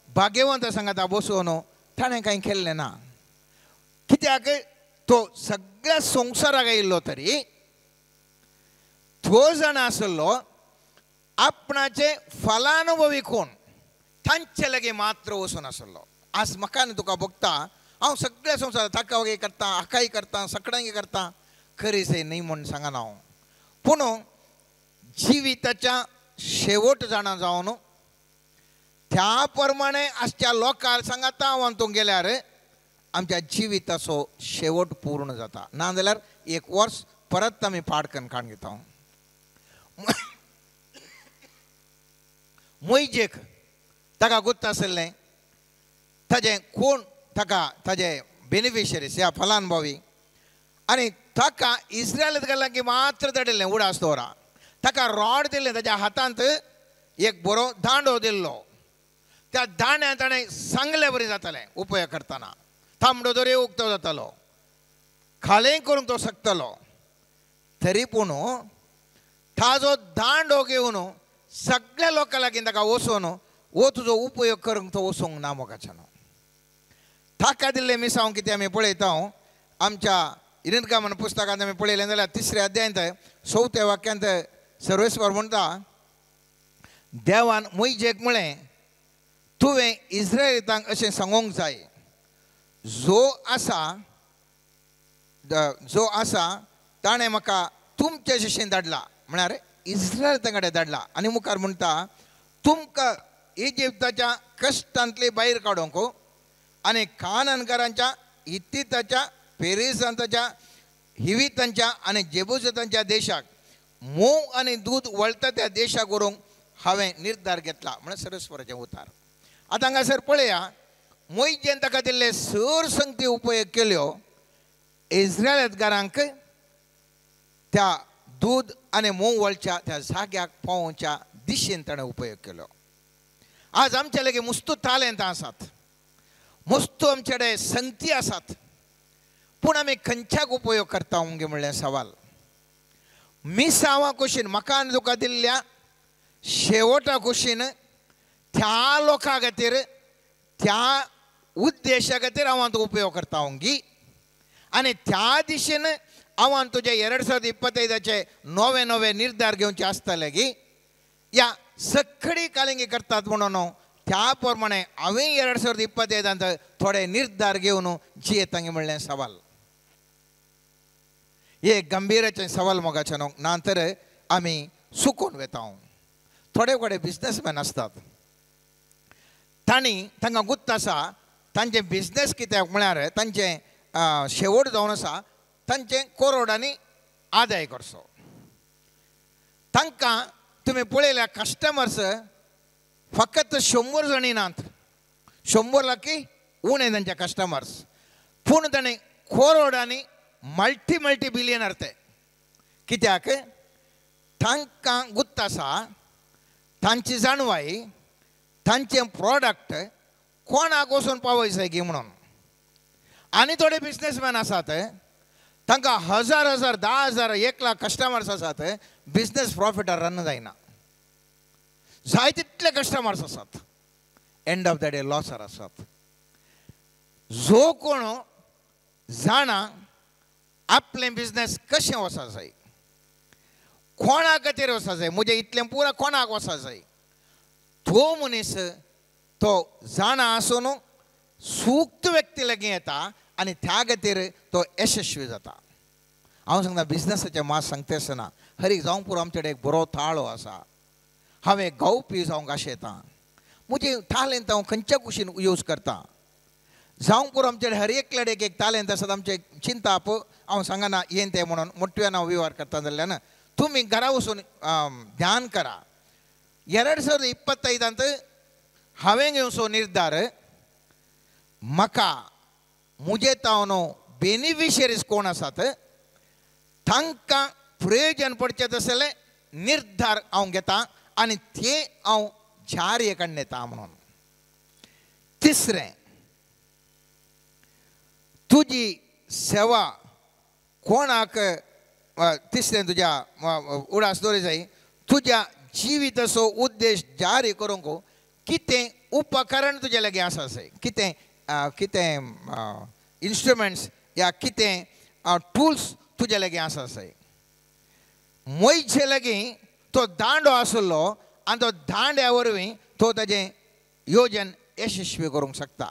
भाग्यवंत सांगाता बसोवन ताणें कांय केल्लें ना. कित्याक तो सगळ्या संवसाराक आयिल्लो तरी तो जाणा आसलो आपणाचे फलानुभवी कोण तांचे लागीं मात्र वचून आसलो. आज म्हाका आनी तुका भोगता हांव सगळ्या संवसार ताका वगैरे करता, हाकाय करता, सगळ्यांक करता, खरें न्हय म्हूण सांगना हांव, पूण जिविताच्या शेवट जाणा जावन त्या प्रमाणे आजच्या लोकांक सांगाता हांव तूं गेल्यार आमच्या जिविताचो शेवट पूर्ण जाता. ना जाल्यार एक वर्स परत आमी पाडकन काडून घेता. मोयजेक ताका गुत्त आशिल्लें ताजें कोण ताका ताजे बेनिफिशरीज ह्या फलानुभवी आनी ताका इस्रायलांत गेला की मात्र धाडिल्लें उडास दवरा. ताका रॉड दिल्लें, ताज्या हातांत एक बरो दांडो दिल्लो. त्या दांड्यान ताणें सांगले बरी जातालें उपयोग करतना. तांबडो दर्यो उक्तो जातालो, खालें करूंक तो शकतलो. तरी पूण ताजो दांडो घेवन सगळ्या लोकां लागीं ताका वचून हो तुजो उपयोग करूंक तो वचूंक ना मोगाच्यान. ताका दिल्लें मिसांव कितें आमी पळयता. आमच्या इरिनकामन पुस्तकांत आमी पळयलें जाल्यार तिसऱ्या अध्यायांत चवथ्या वाक्यांत सर्वेस्वर म्हणटा, देवान मोयजेक म्हळें तुवें इस्रायलितांक अशें सांगूंक जाय, जो आसा ताणें म्हाका तुमचे शिशेन धाडला, म्हळ्यार इस्रायलितां कडेन धाडला. आनी मुखार म्हणटा तुमकां इजिप्ताच्या कश्टांतली भायर काडूंक आनी काननकारांच्या, हित्तिताच्या, पेरिसांताच्या, हिवितांच्या आनी जेबुसांच्या देशाक म्होंव आनी दूद वळटा त्या देशाक व्हरूंक हांवें निर्धार घेतला. म्हळ्यार सर्वेस्वराचें उतार. आतां हांगासर पळया मोयजेन ताका दिल्ले सर संगती उपयोग केल्यो इस्रायलगारांक त्या दूद आनी म्होंव वळच्या त्या जाग्याक पावोवच्या दिशेन ताणें उपयोग केलो. आज आमच्या लागीं मुस्तू तालेंतां आसात, मुस्तू आमचे कडेन संगती आसात, पूण आमी खंयच्याक उपयोग करता उंगे म्हणलें सवाल. मिसांवा कुशीन म्हाका आनी तुका दिल्ल्या शेवटा कुशीन त्या लोकां खातीर त्या उद्देशा खातीर हांव तुका उपयोग करता उंगी आनी त्या दिशेन हांव तुजे 2025 नवे नवे निर्धार घेवचे आसतले की या सगळी कालिंगी करतात म्हणून त्या प्रमाणे हांवें 2025 थोडे निर्धार घेवन जियेतांगी म्हणलें सवाल. हे गंभीराचें सवाल मोगाचें न्हू, ना तर आमी चुकून वता. थोडे थोडे बिजनसमॅन आसतात, तांणी तांकां गुत्त आसा तांचें बिजनस कित्याक म्हळ्यार तांचें शेवट जावन आसा तांचें करोडांनी आदाय करचो. तांकां तुमी पळयल्या कस्टमर्स फकत 100 जाणी नात, 100 लाखी उणें तांचे कस्टमर्स, पूण ताणें करोडांनी मल्टी मल्टी बिलियनर ते. कित्याक तांकां गुत्त आसा तांची जाणवाय तांचें प्रोडक्ट कोणाक वचून पावय जाय गी म्हणून. आनी थोडे बिजनसमॅन आसात तांकां हजार हजार 10,000 1 लाख कस्टमर्स आसात, बिजनस प्रॉफिटार रन जायना, जाय तितले कस्टमर्स आसात, एंड ऑफ the day लॉसार आसात. जो कोण जाणा आपलें बिजनस कशें वचा जाय, कोणा खातीर वचा जाय, म्हजें इतलें पुरा कोणाक वचा जाय, तो मनीस तो जाणा आसून सूक्त व्यक्ती लागीं येता आनी त्या खातीर तो यशस्वी जाता. हांव सांगता बिजनसाचें मात सांगता आसतना हरीक जावंक पुरो आमचे कडेन एक बरो ताळो आसा, हांवें गावपी जावंक आशेता, म्हजी तालेंत हांव खंयच्या कुशीन यूज करता. जावंक पुरो आमचे हर एकल्या एक एक तालेंत आसात, आमचें चिंताप हांव सांगना येन तें म्हणून मोठ्यान हांव विवार करता जाल्ल्यान तुमी घरा वचून ध्यान करा. 2025 हांवें घेवचो निर्धार म्हाका म्हजे तावन बेनिफिशरीज कोण आसात तांकां प्रयोजन पडचें तसलें निर्धार हांव घेता आनी ते हांव जारी काडून येता म्हणून. तिसरें, तुजी सेवा कोणाक तिसरें तुज्या उडास दवरी जाय तुज्या जिविताचो उद्देश जारी करूंक कितें उपकरण तुजे लागीं आसा जाय, कितें कितें इन्स्ट्रुमेंट्स या कितें टूल्स तुजे लागीं आसा जाय. मोयचे लागीं तो दांडो आसलो आनी तो दांड्या वरवीं तो ताजें योजन यशस्वी करूंक शकता.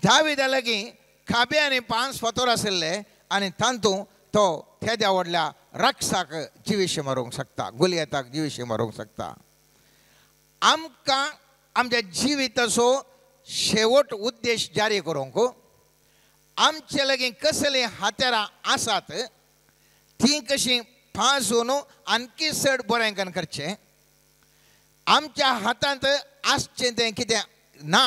दाविदा लागीं खाबे आनी 5 फातोर आशिल्ले आनी तातूंत तो तेद्या व्हडल्या राक्षसाक जिविशी मारूंक शकता, गुलियताक जिविशी मारूंक शकता. आमकां आमच्या जिविताचो शेवट उद्देश जारी करूंक आमचे लागीं कसलीं हातेरां आसात तीं कशीं पाजून आणखी चड बरें करचें, आमच्या हातांत आसचें तें कितें ना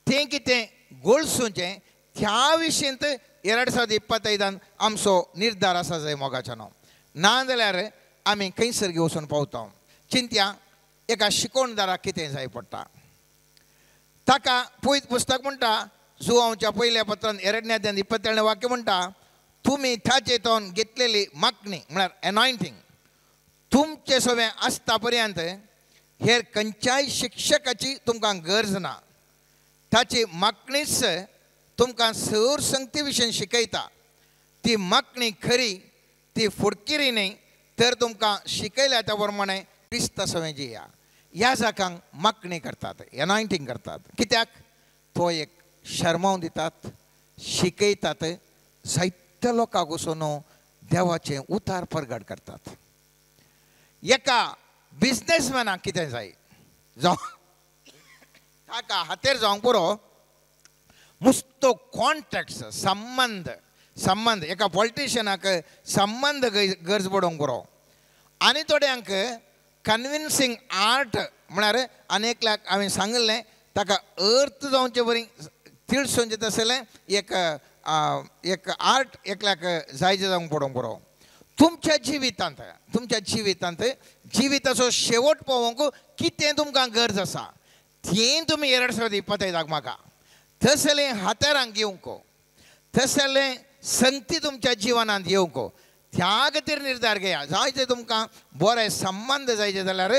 तें कितें गोळसूचें त्या विशींत 2025 आमचो निर्धार आसा जाय मोगाच्या न्हू. ना जाल्यार आमी खंयसर वचून पावता. चिंत्या एका शिकोवणदाराक कितें जाय पडटा ताका पयत पुस्तक म्हणटा जुवांवच्या पयल्या पत्रान 2 27 वाक्य म्हणटा तुमी ताचे तोन घेतलेली मागणी म्हळ्यार एनॉयंटींग तुमचे सगळें आसता पर्यंत हेर खंयच्याय शिक्षकाची तुमकां गरज ना. ताची मागणीच तुमकां सर संगती विशीं शिकयता. ती मागणी खरी, ती फुडकिरी न्हय तर तुमकां शिकयल्या त्या प्रमाणे क्रिस्ता सवें जिया. ह्या जाकांक मागणी करतात, एनॉयंटींग करतात. कित्याक तो एक शर्माव दितात, शिकयतात, जायत्या लोकांक वचून देवाचें उतार परगट करतात. एका बिजनेसमॅनाक कितें जाय जावं ताका हातेर जावंक पुरो मुस्तो कॉन्ट्रॅक्ट्स संबंद संबंद एका पॉलिटिशियनाक संबंद गरज पडोवंक पुरो. आनी थोड्यांक कन्विन्सींग आर्ट म्हळ्यार आनी एकल्याक हांवें सांगिल्लें ताका अर्थ जावचे बरी तिळसोवचें तसलें एक एक आर्ट एकल्याक जायचें जावंक पडोवंक पुरो. तुमच्या जिवितांत तुमच्या जिवितांत जिविताचो शेवट पावोवंक कितें तुमकां गरज आसा तें तुमी 2025 म्हाका तसलें हातेरांक येवंक, तसलें संगती तुमच्या जिवनांत येवंक त्या खातीर निर्धार घेया. जायते तुमकां बरे संबंद जायचे जाल्यार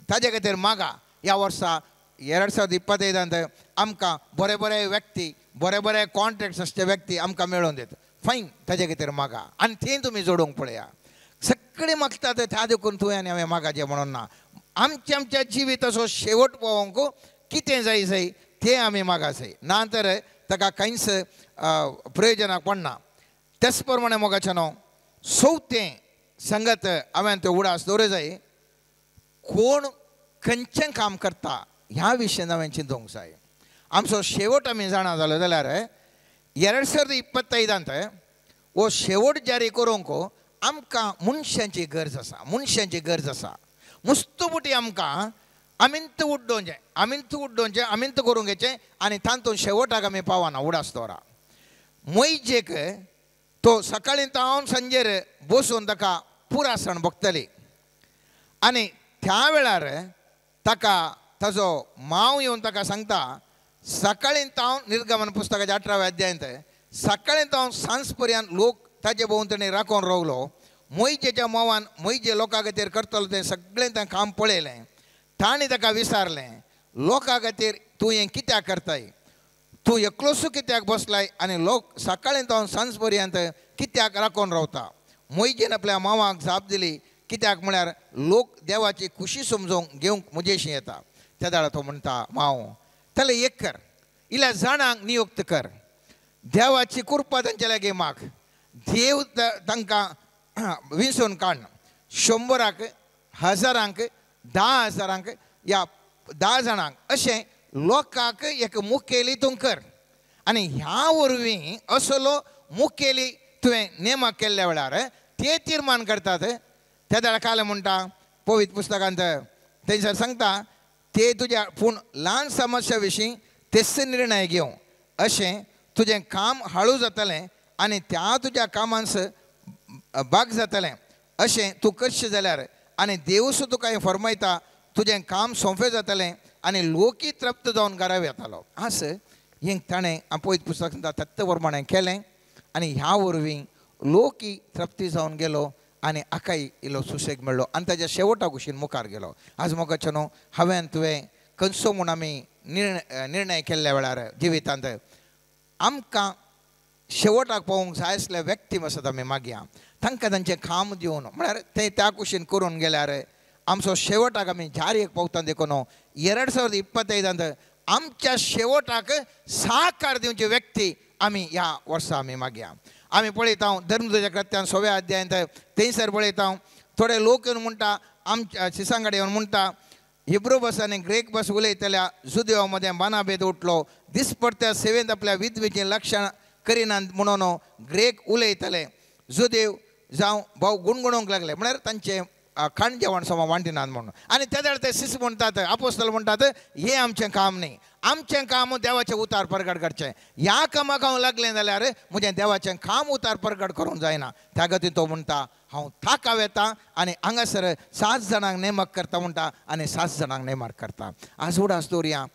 ताजे खातीर मागा. ह्या वर्सा 2025 आमकां बरे बरे व्यक्ती, बरे बरे कॉन्ट्रॅक्ट्स आसचे व्यक्ती आमकां मेळोवन दिता. फायन, ताजे खातीर मागा आनी तें तुमी जोडूंक पळया. सगळें मागतात त्या देखून तुवें आनी हांवें मागाचें म्हणून ना. आमच्या आमच्या जिविताचो शेवट पावोवंक कितें जाय जाय तें आमी मागा जाय, ना तर ताका कांयच प्रयोजनाक पडना. तेच प्रमाणे मोगाचें न्हू चवथें संगत हांवें त्यो उडास दवरूं जाय. कोण खंयचें काम करता ह्या विशयान हांवें चिंतूंक जाय. आमचो शेवट आमी जाणा जालो जाल्यार 2025 हो शेवट जारी करूंक आमकां मनशांची गरज आसा, मनशांची गरज आसा. मुस्तुबुटी आमकां आमींत उड्डोवचें, आमींत उड्डोवचें, आमींत करूंक घेचें आनी तातूंत शेवटाक आमी पावना. उडास दवरा मोयजेक तो सकाळीं तावन सांजेर बसून ताका पुरासण बघतली आनी त्या वेळार ताका ताजो मांव येवन ताका सांगता सकाळीं तावन निर्गमन पुस्तकाच्या 18व्या अध्यायांत सकाळीं तावन सांज पर्यंत लोक ताजे भोंवतणी राखून रावलो. मोयजेच्या मावान मोयजे लोकां खातीर करतलो तें सगळें तें काम पळयलें. ताणें ताका विचारलें लोकां खातीर तूं हें कित्याक करताय, तूं एकलोसो कित्याक बसलाय आनी लोक सकाळीं तावन सांज पर्यंत कित्याक राखून रावता. मोयजेन आपल्या मावाक जाप दिली कित्याक म्हळ्यार लोक देवाची खुशी समजूंक घेवंक म्हजेशी येता. त्या वेळार तो म्हणटा माव ताले एक कर, इल्या जाणांक नियुक्त कर, देवाची कृपा तांचे लागीं माग, देव तांकां विंचून काड, 100, 1000, 10,000 या 10 जाणांक अशें लोकांक एक मुखेली तूं कर आनी ह्या वरवीं असलो मुखेली तुवें नेमक केल्ल्या वेळार ते तिर्मान करतात. त्या वेळार काल म्हणटा पवित्र पुस्तकांत थंयसर सांगता ते तुज्या पूण ल्हान समस्या विशीं तेच निर्णय घेवं अशें तुजें काम हाळू जातलें आनी त्या तुज्या कामांस भाग जातलें अशें तूं करशें जाल्यार आनी देवूस तुका हें फरमायता तुजें काम सोंपें जातलें आनी लोकी तृप्त जावन घरा येतालो. आस हें ताणें पवित्र पुस्तक सांगता तत्व प्रमाणें केलें आनी ह्या वरवीं लोकी तृप्ती जावन गेलो आनी आकाय इलो सुशेग मेळ्ळो आनी ताज्या शेवटा कुशीन मुखार गेलो. आज मोगाचें न्हू हांवें तुवें खंयचो म्हूण आमी निर्णय केल्ल्या वेळार जिवितांत आमकां शेवटाक पावोवंक जाय आसल्या व्यक्ती आसात आमी मागया तांकां तांचें काम दिवन म्हळ्यार ते त्या कुशीन करून गेल्यार आमचो शेवटाक आमी जारीक पावता. देखून 2025 आमच्या शेवटाक साकार दिवची व्यक्ती आमी ह्या वर्सा आमी मागया. आमी पळयता धर्मदूताच्या कृत्यान 6व्या अध्यायांत थंयसर पळयता थोडे लोक येवन म्हणटा आमच्या शिसांगडे येवन म्हणटा हिब्रू भास आनी ग्रीक भास उलयतल्या जुदेवा मदें बानाभेद उठलो दिसपडत्या सेवेंत आपल्या विधवेचें लक्षण करिनात म्हणून ग्रीक उलयतले जुदेव जावं भाव गुणगुणूंक लागले म्हळ्यार तांचें खाण जेवण समा वांटिनात म्हणून. आनी त्या वेळार ते शिस म्हणटात आपोस्तल म्हणटात हें आमचें काम न्ही, आमचें काम देवाचें उतार परगट करचें. ह्या कामाक हांव लागलें जाल्यार म्हजें देवाचें काम उतार परगट करूंक जायना. त्या खातीर तो म्हणटा हांव थाकाव येता आनी हांगासर 7 जाणांक नेमक करता म्हणटा आनी 7 जाणांक नेमाक करता. आज उडास दवरया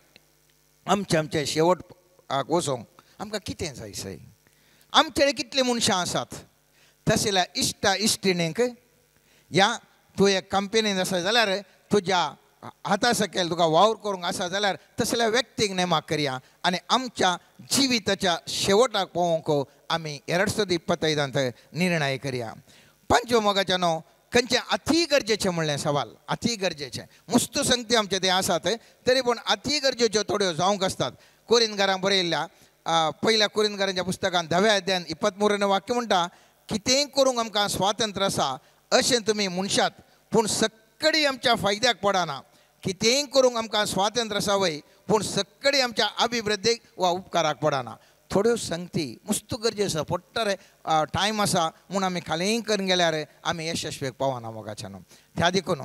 आमचें आमचें शेवट वचोंक आमकां कितें जाय सय आमचे कितलीं मनशां आसात तशें इश्टा इश्टिणींक या तूं एक कंपनीन आसा जाल्यार तुज्या हाता सकयल तुका वावर करूंक आसा जाल्यार तसल्या व्यक्तीक नेमाक करया आनी आमच्या जिविताच्या शेवटाक पळोवंक आमी 2025 निर्णय करया. पंचव्या मोगाच्या न्हू खंयचें अती गरजेचें म्हणलें सवाल अती गरजेचें मुस्तू संगती आमचे ते आसात तरी पूण अती गरजेच्यो थोड्यो जावंक आसतात. कोरिंदकारांक बरयल्ल्या पयल्या कोरिंदकारांच्या पुस्तकान 10व्या अध्यायान 23 वाक्य म्हणटा कितेंय करूंक आमकां स्वातंत्र्य आसा अशें तुमी म्हणशात पूण सक्कडी आमच्या फायद्याक पडना. कितेंय करूंक आमकां स्वातंत्र्य आसा वय पूण सक्कडी आमच्या अभिवृद्धीक वा उपकाराक पडना. थोड्यो संगती मुस्तू गरजे आसा पडटा रे टायम आसा म्हूण आमी खालीं करून गेल्यार आमी यशस्वीक पावना मोगाच्यान. त्या देखून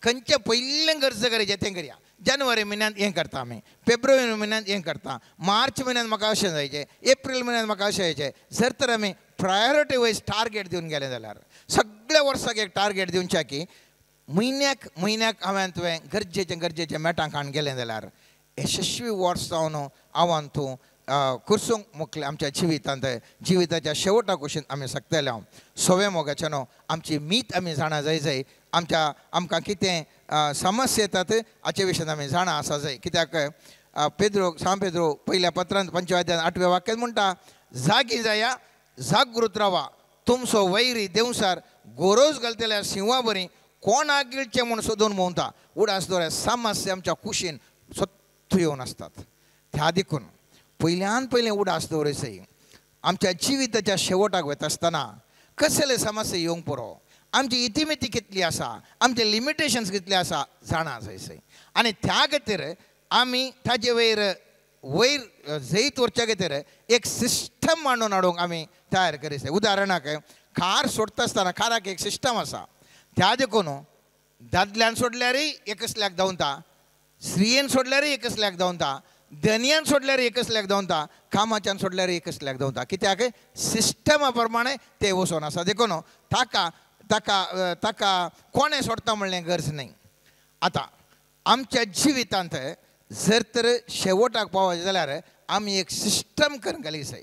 खंयचें पयलें गरज गरजें तें करया. जानेवारी म्हयन्यांत हें करता आमी, फेब्रुवारी म्हयन्यांत हें करता, मार्च म्हयन्यांत म्हाका अशें जायचें, एप्रील म्हयन्यांत म्हाका अशें जायचें. जर तर आमी प्रायोरिटी वायज टार्गेट दिवन गेलें जाल्यार सगळ्या वर्साक एक टार्गेट दिवचें की म्हयन्याक म्हयन्याक हांवें तुवें गरजेचें गरजेचें मेटां काडून गेलें जाल्यार यशस्वी वर्स जावन हांवें तूं कुर्सूंक मुखलें आमच्या जिवितांत जिविताच्या शेवटा कुशीन आमी शकतले. हांव सवे मोगाचें न्हू आमची मीत आमी जाणा जाय जाय आमच्या आमकां कितें समस्या येतात हाचे विशयान आमी जाणा आसा जाय. कित्याक पेद्रो सांत पेद्रो पयल्या पत्रांत 5व्या अध्यायान 8व्या वाक्यान म्हणटा जागी जाया जागृत रावा तुमचो वैरी देवसार गोरोज घालतल्या शिंवा बरी कोणाक गिळचें म्हूण सोदून भोंवता. उडास दवरात समस्या आमच्या कुशीन सत्तू येवन आसतात. त्या देखून पयल्यान पयलें उडास दवरचें आमच्या जिविताच्या शेवटाक वता आसतना कसले समस्या येवंक पुरो आमची इतिमिती कितली आसा आमचे लिमिटेशन्स कितले आसा जाणा जायसय आनी त्या खातीर आमी ताजे वयर वयर जैत वरच्या खातीर एक सिस्टम मांडून हाडूंक आमी तयार करीत. उदाहरणाक कार सोडटा आसतना काराक एक सिस्टम आसा त्या देखून दादल्यान सोडल्यारय एकसल्याक धांवता, स्त्रियेन सोडल्यारय एकसल्याक धांवता, धनयान सोडल्यार एकसल्याक धांवता, कामाच्यान सोडल्यार एकसल्याक धांवता. कित्याक सिस्टमा प्रमाणे ते वचोन आसा. देखून ताका ताका ताका कोणें सोडटा म्हणलें गरज न्हय. आतां आमच्या जिवितांत जर तर शेवटाक पावत जाल्यार आमी एक सिस्टम करून घाली जाय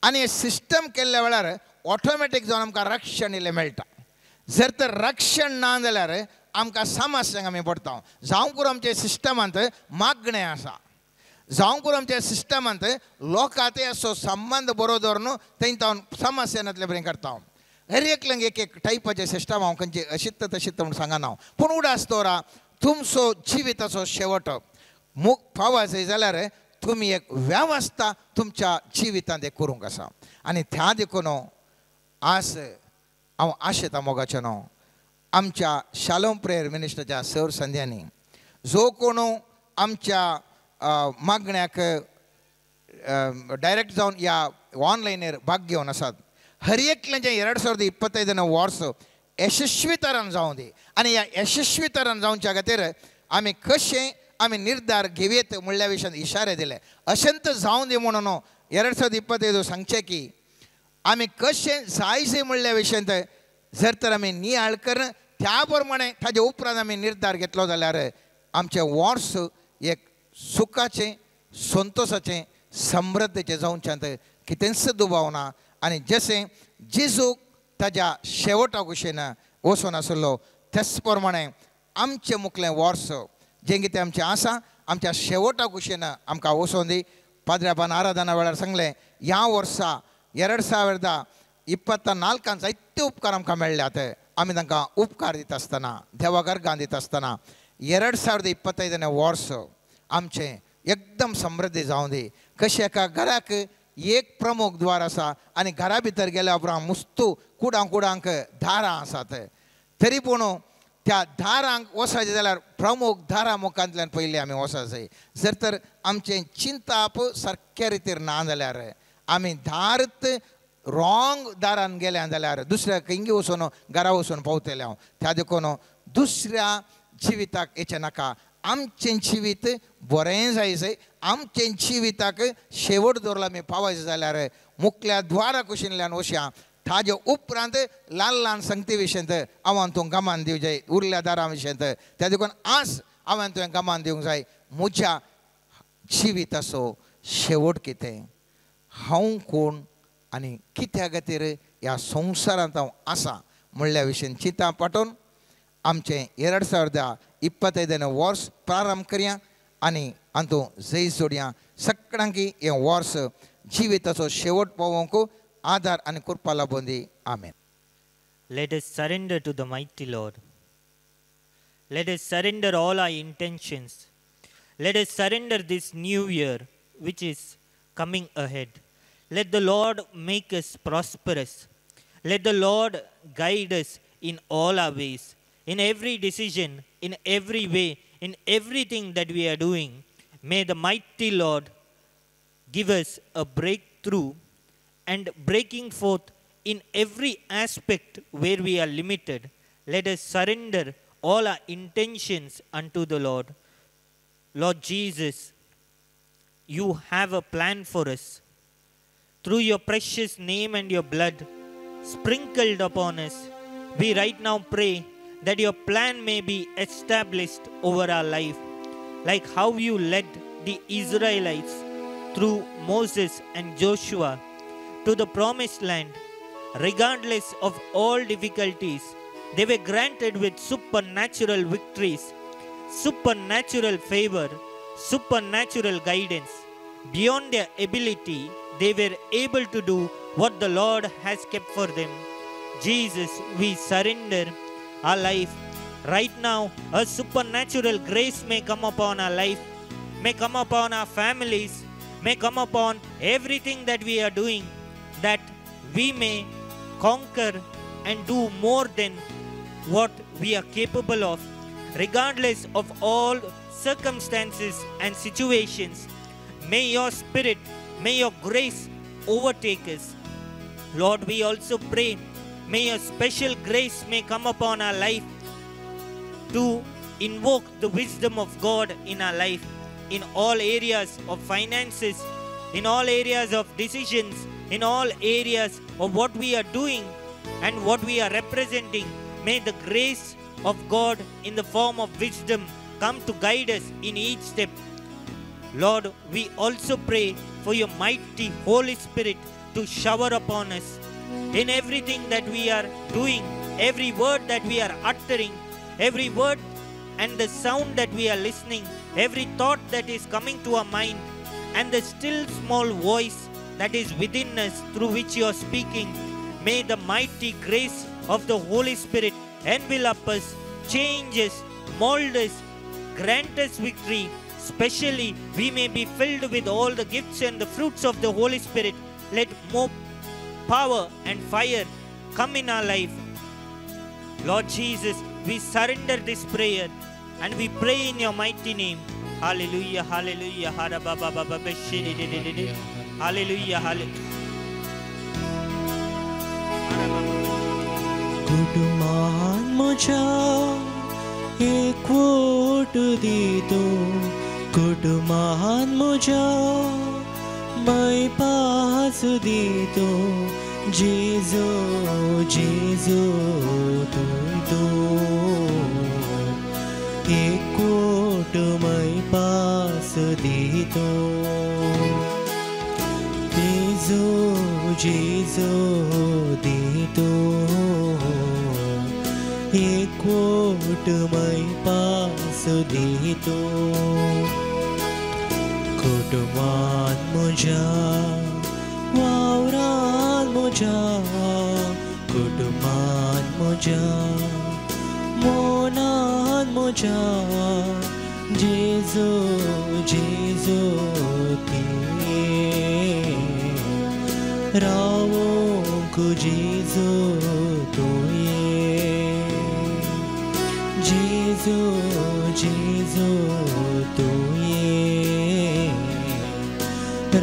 आनी सिस्टम केल्ल्या वेळार ऑटोमॅटीक जावन आमकां रक्षण इल्लें मेळटा. जर तर रक्षण ना जाल्यार आमकां समस्यांक आमी पडटा. जावं करून आमच्या सिस्टमांत मागणें आसा, जावं करून आमच्या सिस्टमांत लोकां असो संबंद बरो दवरून थंय हांव समस्या नातले बरें करता. हर एकल्यांक एक एक टायपाचें सिस्टम हांव खंयचें अशित्त तशित्त म्हूण सांगना हांव, पूण उडास दवरा तुमचो जिविताचो शेवट मुख पावत जाय जाल्यार तुमी एक वेवस्था तुमच्या जिवितांत एक करूंक आसा. आनी त्या देखून आज हांव आशेता मोगाचें न्हू आमच्या शालोम प्रेयर मिनिस्टरच्या सर संध्यांनी जो कोण आमच्या मागण्याक डायरेक्ट जावन ह्या ऑनलायनीर भाग घेवन आसात हर एकल्याचें 2025 वर्स यशस्वी तरान जावं दी. आनी ह्या यशस्वी तरान जावच्या खातीर आमी कशें आमी निर्धार घेवयेत म्हणल्या विशयान इशारे दिले. अशेंत जावं दी म्हणून 2025 सांगचें की आमी कशें जायचे म्हणल्या विशयांत जर तर आमी नियाळ करून त्या प्रमाणे ताजे उपरांत आमी निर्धार घेतलो जाल्यार आमचें वर्स एक सुखाचें संतोशाचें समृद्धीचें जावच्यांत कितेंच दुबाव ना. आनी जशें जेजूक ताज्या शेवटा कुशेन वचून आसलो तेच प्रमाणे आमचें मुखलें वर्स जें कितें आमचें आसा आमच्या शेवटा कुशेन आमकां वचोन दी. पाद्र्यापान आराधना वेळार सांगलें ह्या वर्सा 2024 जायते उपकार आमकां मेळ्ळ्यात. आमी तांकां उपकार दिता आसतना देवाक अर्गां दिता आसतना 2025 वर्स आमचें एकदम समृद्धी जावं दी. कशें एका घराक एक प्रमुख द्वार आसा आनी घरा भितर गेल्या उपरांत मुस्तू कुडां कुडांक दारां आसात तरी पूण त्या दारांक वचपाचें जाल्यार प्रमुख दारां मुखांतल्यान पयलीं आमी वचपाक जाय. जर तर आमचें चिंताप सारक्या रितीर ना जाल्यार आमी दारत रॉंग दारान गेल्या जाल्यार दुसऱ्या खंय वचून घरा वचून पावतले हांव. त्या देखून दुसऱ्या जिविताक येचें नाका. आमचें जिवीत बरें जाय जाय आमचें जिविताक शेवट दवरला आमी पावयचें जाल्यार मुखल्या द्वारा कुशीनल्यान वचया. ताजे उपरांत ल्हान ल्हान संगती विशयंत हांवें तूं गमान दिवंक जाय उरल्या दारां विशयंत. त्या देखून आज हांवें तुवें गमान दिवंक जाय म्हज्या जिविताचो शेवट कितें, हांव कोण आनी कित्या खातीर ह्या संवसारांत हांव आसा म्हणल्या विशयन चिंता पाठोवन आमचें 2025 वर्स प्रारंभ करया आनी हातूंत जैत जोडया. सगळ्यांक हें वर्स जिविताचो शेवट पावोवंक आदार आनी कृपा लाबून दी. आमेन. Let us surrender to the mighty Lord. Let us surrender all our intentions. Let us surrender this new year which is coming ahead. Let the Lord make us prosperous. Let the Lord guide us in all our ways, in every decision, in every way, in everything that we are doing. May the mighty Lord give us a breakthrough and breaking forth in every aspect where we are limited. Let us surrender all our intentions unto the Lord. Lord Jesus, you have a plan for us. Through your precious name and your blood sprinkled upon us, we right now pray that your plan may be established over our life, like how you led the Israelites through Moses and Joshua to the promised land. Regardless of all difficulties, they were granted with supernatural victories, supernatural favor, supernatural guidance. Beyond their ability, they were able to do what the Lord has kept for them. Jesus, we surrender our life. Right now, a supernatural grace may come upon our life, may come upon our families, may come upon everything that we are doing, that we may conquer and do more than what we are capable of. Regardless of all circumstances and situations, may your spirit, may your grace overtake us. Lord, we also pray, may your special grace may come upon our life to invoke the wisdom of God in our life, in all areas of finances, in all areas of decisions, in all areas of what we are doing and what we are representing. May the grace of God in the form of wisdom come to guide us in each step. Lord, we also pray for your mighty Holy Spirit to shower upon us in everything that we are doing, every word that we are uttering, every word and the sound that we are listening, every thought that is coming to our mind, and the still small voice that is within us through which you are speaking. May the mighty grace of the Holy Spirit envelop us, change us, mold us, grant us victory. Especially, we may be filled with all the gifts and the fruits of the Holy Spirit. Let more power and fire come in our life. Lord Jesus, we surrender this prayer and we pray in your mighty name. Hallelujah, hallelujah, hallelujah, hallelujah. कुटुंबान म्हज्या एकवट दी तूं, कुटुंबान म्हज्या मैपास दी तूं, जेजू जेजू तूं तूं एकवट मैपास दी तूं, जेजू जेजू दी तूं एकवट मैपास दी तूं कुटुंबान म्हज्या वावरान म्हज्या कुटुंबान म्हज्या मनान म्हज्या जेजू जेजू तुवें रावोंक जेजू तुवें जेजू जेजू तुवें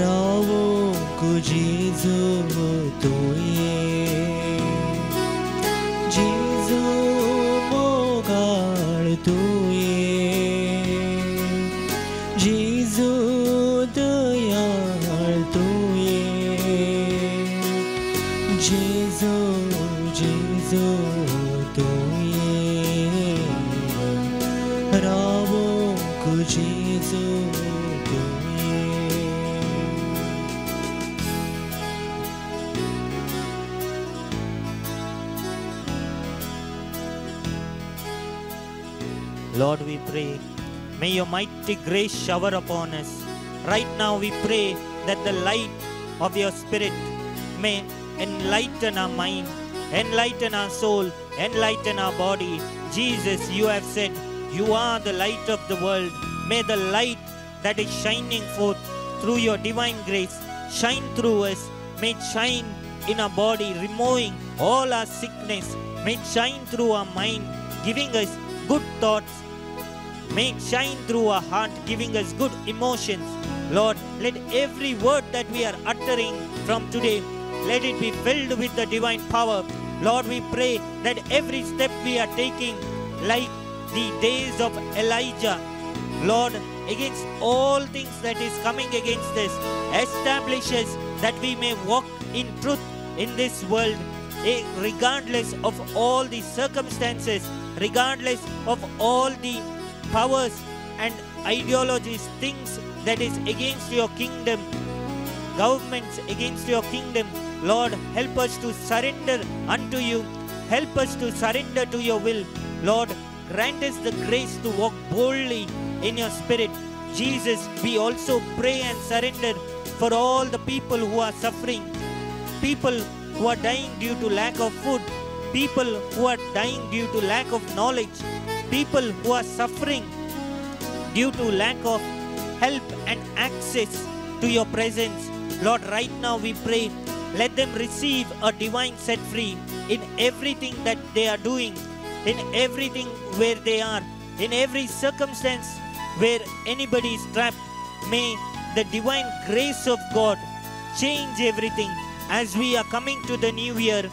रावोंक जेजू तुवें जेजू मोगाळ तुवें जेजू दयाळ तुवें जेजू जेजू तुवें रावोंक जेजू तुवें. Lord, we pray, may your mighty grace shower upon us. Right now we pray that the light of your Spirit may enlighten our mind, enlighten our soul, enlighten our body. Jesus, you have said, you are the light of the world. May the light that is shining forth through your divine grace shine through us. May it shine in our body, removing all our sickness. May it shine through our mind, giving us good thoughts. May it shine through our heart, giving us good emotions. Lord, let every word that we are uttering from today, let it be filled with the divine power. Lord, we pray that every step we are taking, like the days of Elijah, Lord, against all things that is coming against us, establish us that we may walk in truth in this world, regardless of all the circumstances, regardless of all the powers and ideologies, things that is against your kingdom, governments against your kingdom. Lord, help us to surrender unto you. Help us to surrender to your will. Lord, grant us the grace to walk boldly in your spirit. Jesus, we also pray and surrender for all the people who are suffering, people who are dying due to lack of food, people who are dying due to lack of knowledge, people who are suffering due to lack of help and access to your presence. Lord, right now we pray, let them receive a divine set free in everything that they are doing, in everything where they are, in every circumstance where anybody is trapped. May the divine grace of God change everything. As we are coming to the new year,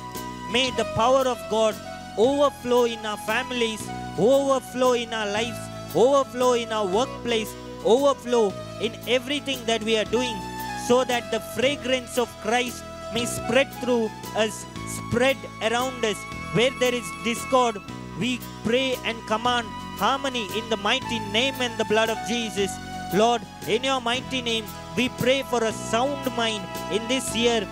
may the power of God overflow in our families, overflow in our lives, overflow in our workplace, overflow in everything that we are doing, so that the fragrance of Christ may spread through us, spread around us. Where there is discord, we pray and command harmony in the mighty name and the blood of Jesus. Lord, in your mighty name, we pray for a sound mind in this year.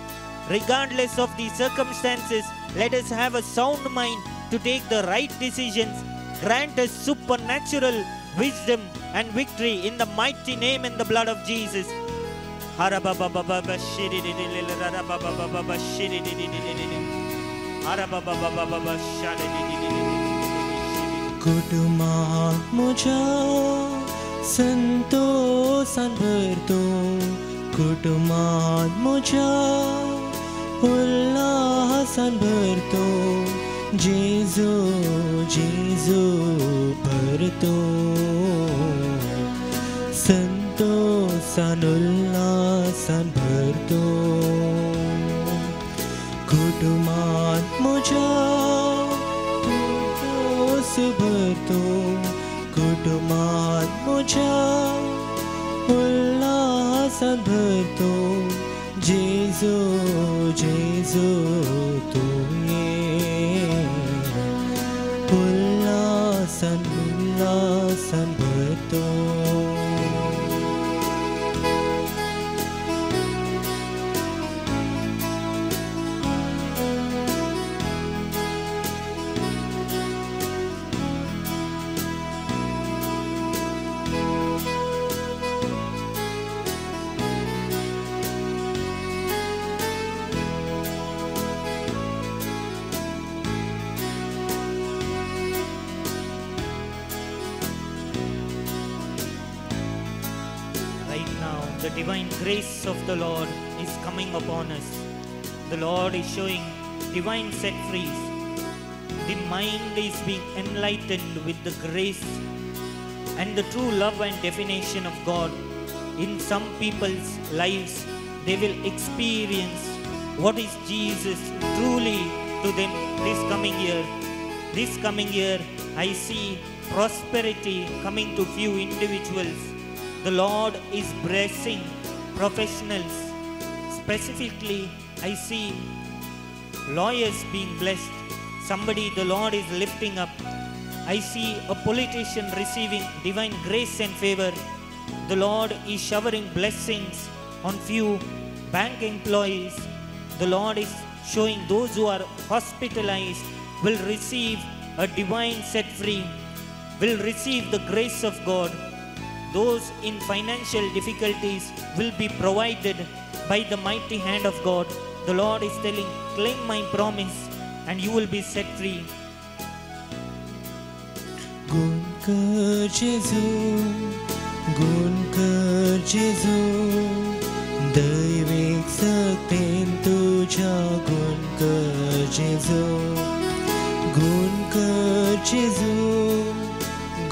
Regardless of the circumstances, let us have a sound mind to take the right decisions. Grant us supernatural wisdom and victory in the mighty name and the blood of Jesus. कुटुंबात म्हज्या संतोषान भरतो, कुटुंबात म्हज्या उल्हासान भरतो, जेजू जेजू भरतो, संतोषान उल्हासान भरतो. कुटुंबात म्हज्या संतोष भरतो, कुटुंबात म्हज्या उल्हासान भरतो, जेजू जेजू तुवें उल्हासान उल्हासान भरतो. The divine grace of the Lord is coming upon us. The Lord is showing divine set free. The mind is being enlightened with the grace and the true love and definition of God. In some people's lives, they will experience what is Jesus truly to them this coming year. This coming year, I see prosperity coming to few individuals. The Lord is blessing professionals. Specifically, I see lawyers being blessed. Somebody the Lord is lifting up. I see a politician receiving divine grace and favor. The Lord is showering blessings on few bank employees. The Lord is showing those who are hospitalized will receive a divine set free, will receive the grace of God. Those in financial difficulties will be provided by the mighty hand of God. The Lord is telling, claim my promise and you will be set free. Gun Jesu, Gun Jesu, दैविक सक्तेन तुझ्या गुण कर जेजू, गुण कर जेजू,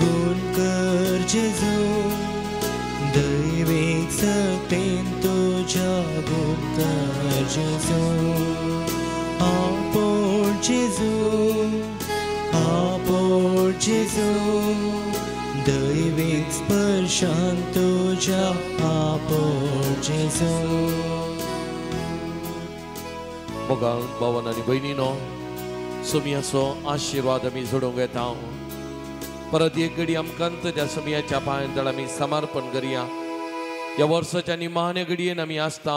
गुण कर जेजू, दैविक सक्तेन तुझ्या गुण कर जेजू, आपोर जेजू, आपोर जेजू, दैविक स्पर्शान तुझ्या आपोर जेजू. मोगाळ भावन आनी भयणीनो, सोमयाचो आशिर्वाद आमी जोडूंक येता. परत एक घडी आमकां त्या सोमयाच्या पांयां तळ आमी समर्पण करया. ह्या वर्साच्या निमाण्या घडयेन आमी आसता.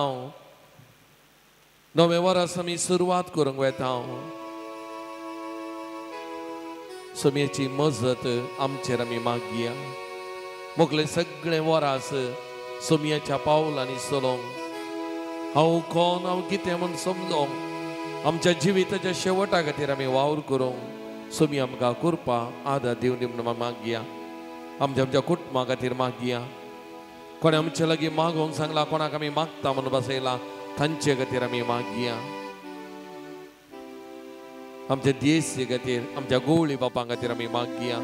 नवे वर्स आमी सुरवात करूंक वेता. सोमयेची मजत आमचेर आमी मागया. मोगले सगळे वरास सोमयाच्या पावलांनी चलोवंक, हांव कोण हांव कितें म्हूण समजोंक, आमच्या जिविताच्या शेवटा खातीर आमी वावर करूंक सोमी आमकां कृपा आदार दिवन दी म्हूण मागया. आमच्या आमच्या कुटुंबा खातीर मागया. कोणें आमचे लागीं मागोवंक सांगला, कोणाक आमी मागता म्हूण बसयला, तांचे खातीर आमी मागया. आमच्या देशी खातीर, आमच्या गोवळी बापां खातीर आमी मागया.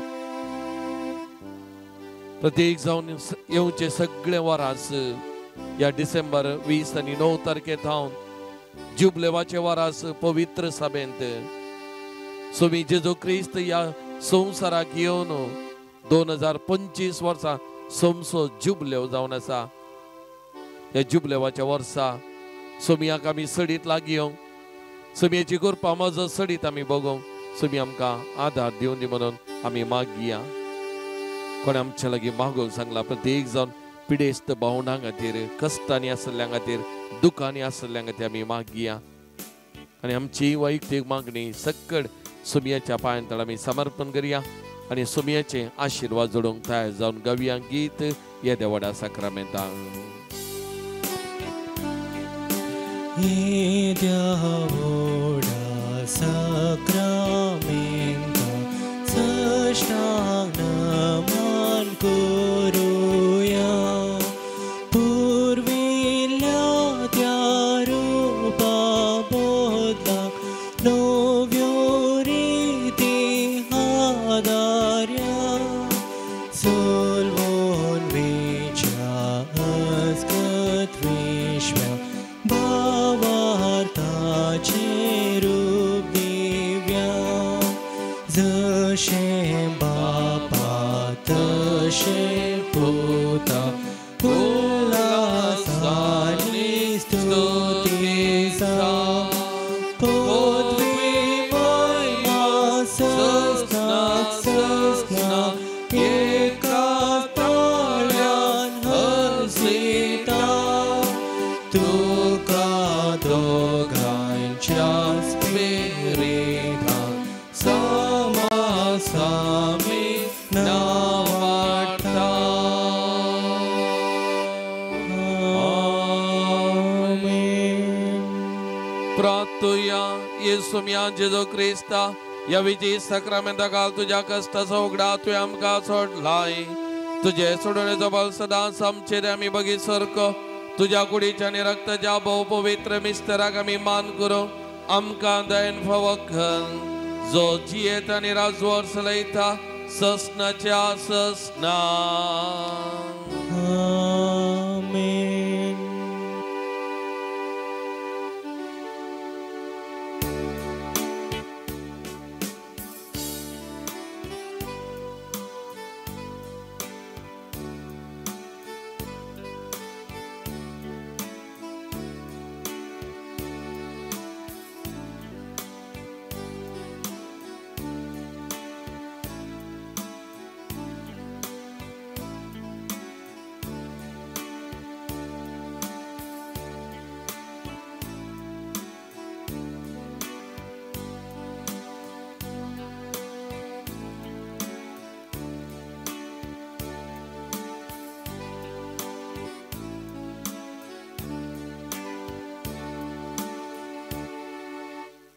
प्रत्येक जावन येवचे सगळे वरास ह्या डिसेंबर 20 आनी 9 तारखे थावन जुबलेवाचे वरास पवित्र सभेंत सोमी जेजू क्रिस्त ह्या संवसाराक येवन 2025 वर्सां सोमसो जुबलेव जावन आसा. ह्या जुबलेवाच्या वर्सा सोमयाक आमी सडीत लागीं येवंक, सोमयेची कृपा मजत सडीत आमी बगोवंक सोमी आमकां आदार दिवन दी म्हणून आमी मागया. कोणें आमच्या लागीं मागोवंक सांगला, प्रत्येक जावन पिडेस्त भावंडां खातीर, कश्टांनी आशिल्ल्यां खातीर, दुखांनी आशिल्ल्यां खातीर आमी मागया. आनी आमची वैयक्तीक मागणी सक्कड सोमयाच्या पांयां तळ आमी समर्पण करया आनी सोमयाचे आशिर्वाद जोडूंक तयार जावन गावया गीत येद्या व्हडा साक्रामेंताक. येद्या व्हडा साक्रामेंता साष्टांग नमन करुया. पुर्विल्ल्या त्या रुपा बदलाक नव्यो रिती आदार्या, सोलवून वेच्या अस्कत विश्वा भावार्थाचे रूप दिव्या. जशें बापा तशें पुता, उल्हासानी स्तुती जावं. पदवी महिमा सस्नाक सस्नाक एका ताळ्यान हर्षिता. तुका दोगांच्या स्पिरितान समासामी नावाडटा. आमेन. प्रार्थुया. येसुम्या जेजू क्रिस्ता, ह्या विजयी साक्रामेंता काल तुज्या कश्टाचो उगडा तुवें आमकां सोडलाय. तुजे सोडवणेचो बल सदांच आमचेर आमी बगी सारको तुज्या कुडीच्या आनी रक्ताच्या भोव पवित्र मिस्तराक आमी मान करूं आमकां दयन फावो कर जो जियेत आनी राजवर चलयता ससनाच्या ससना. आमेन.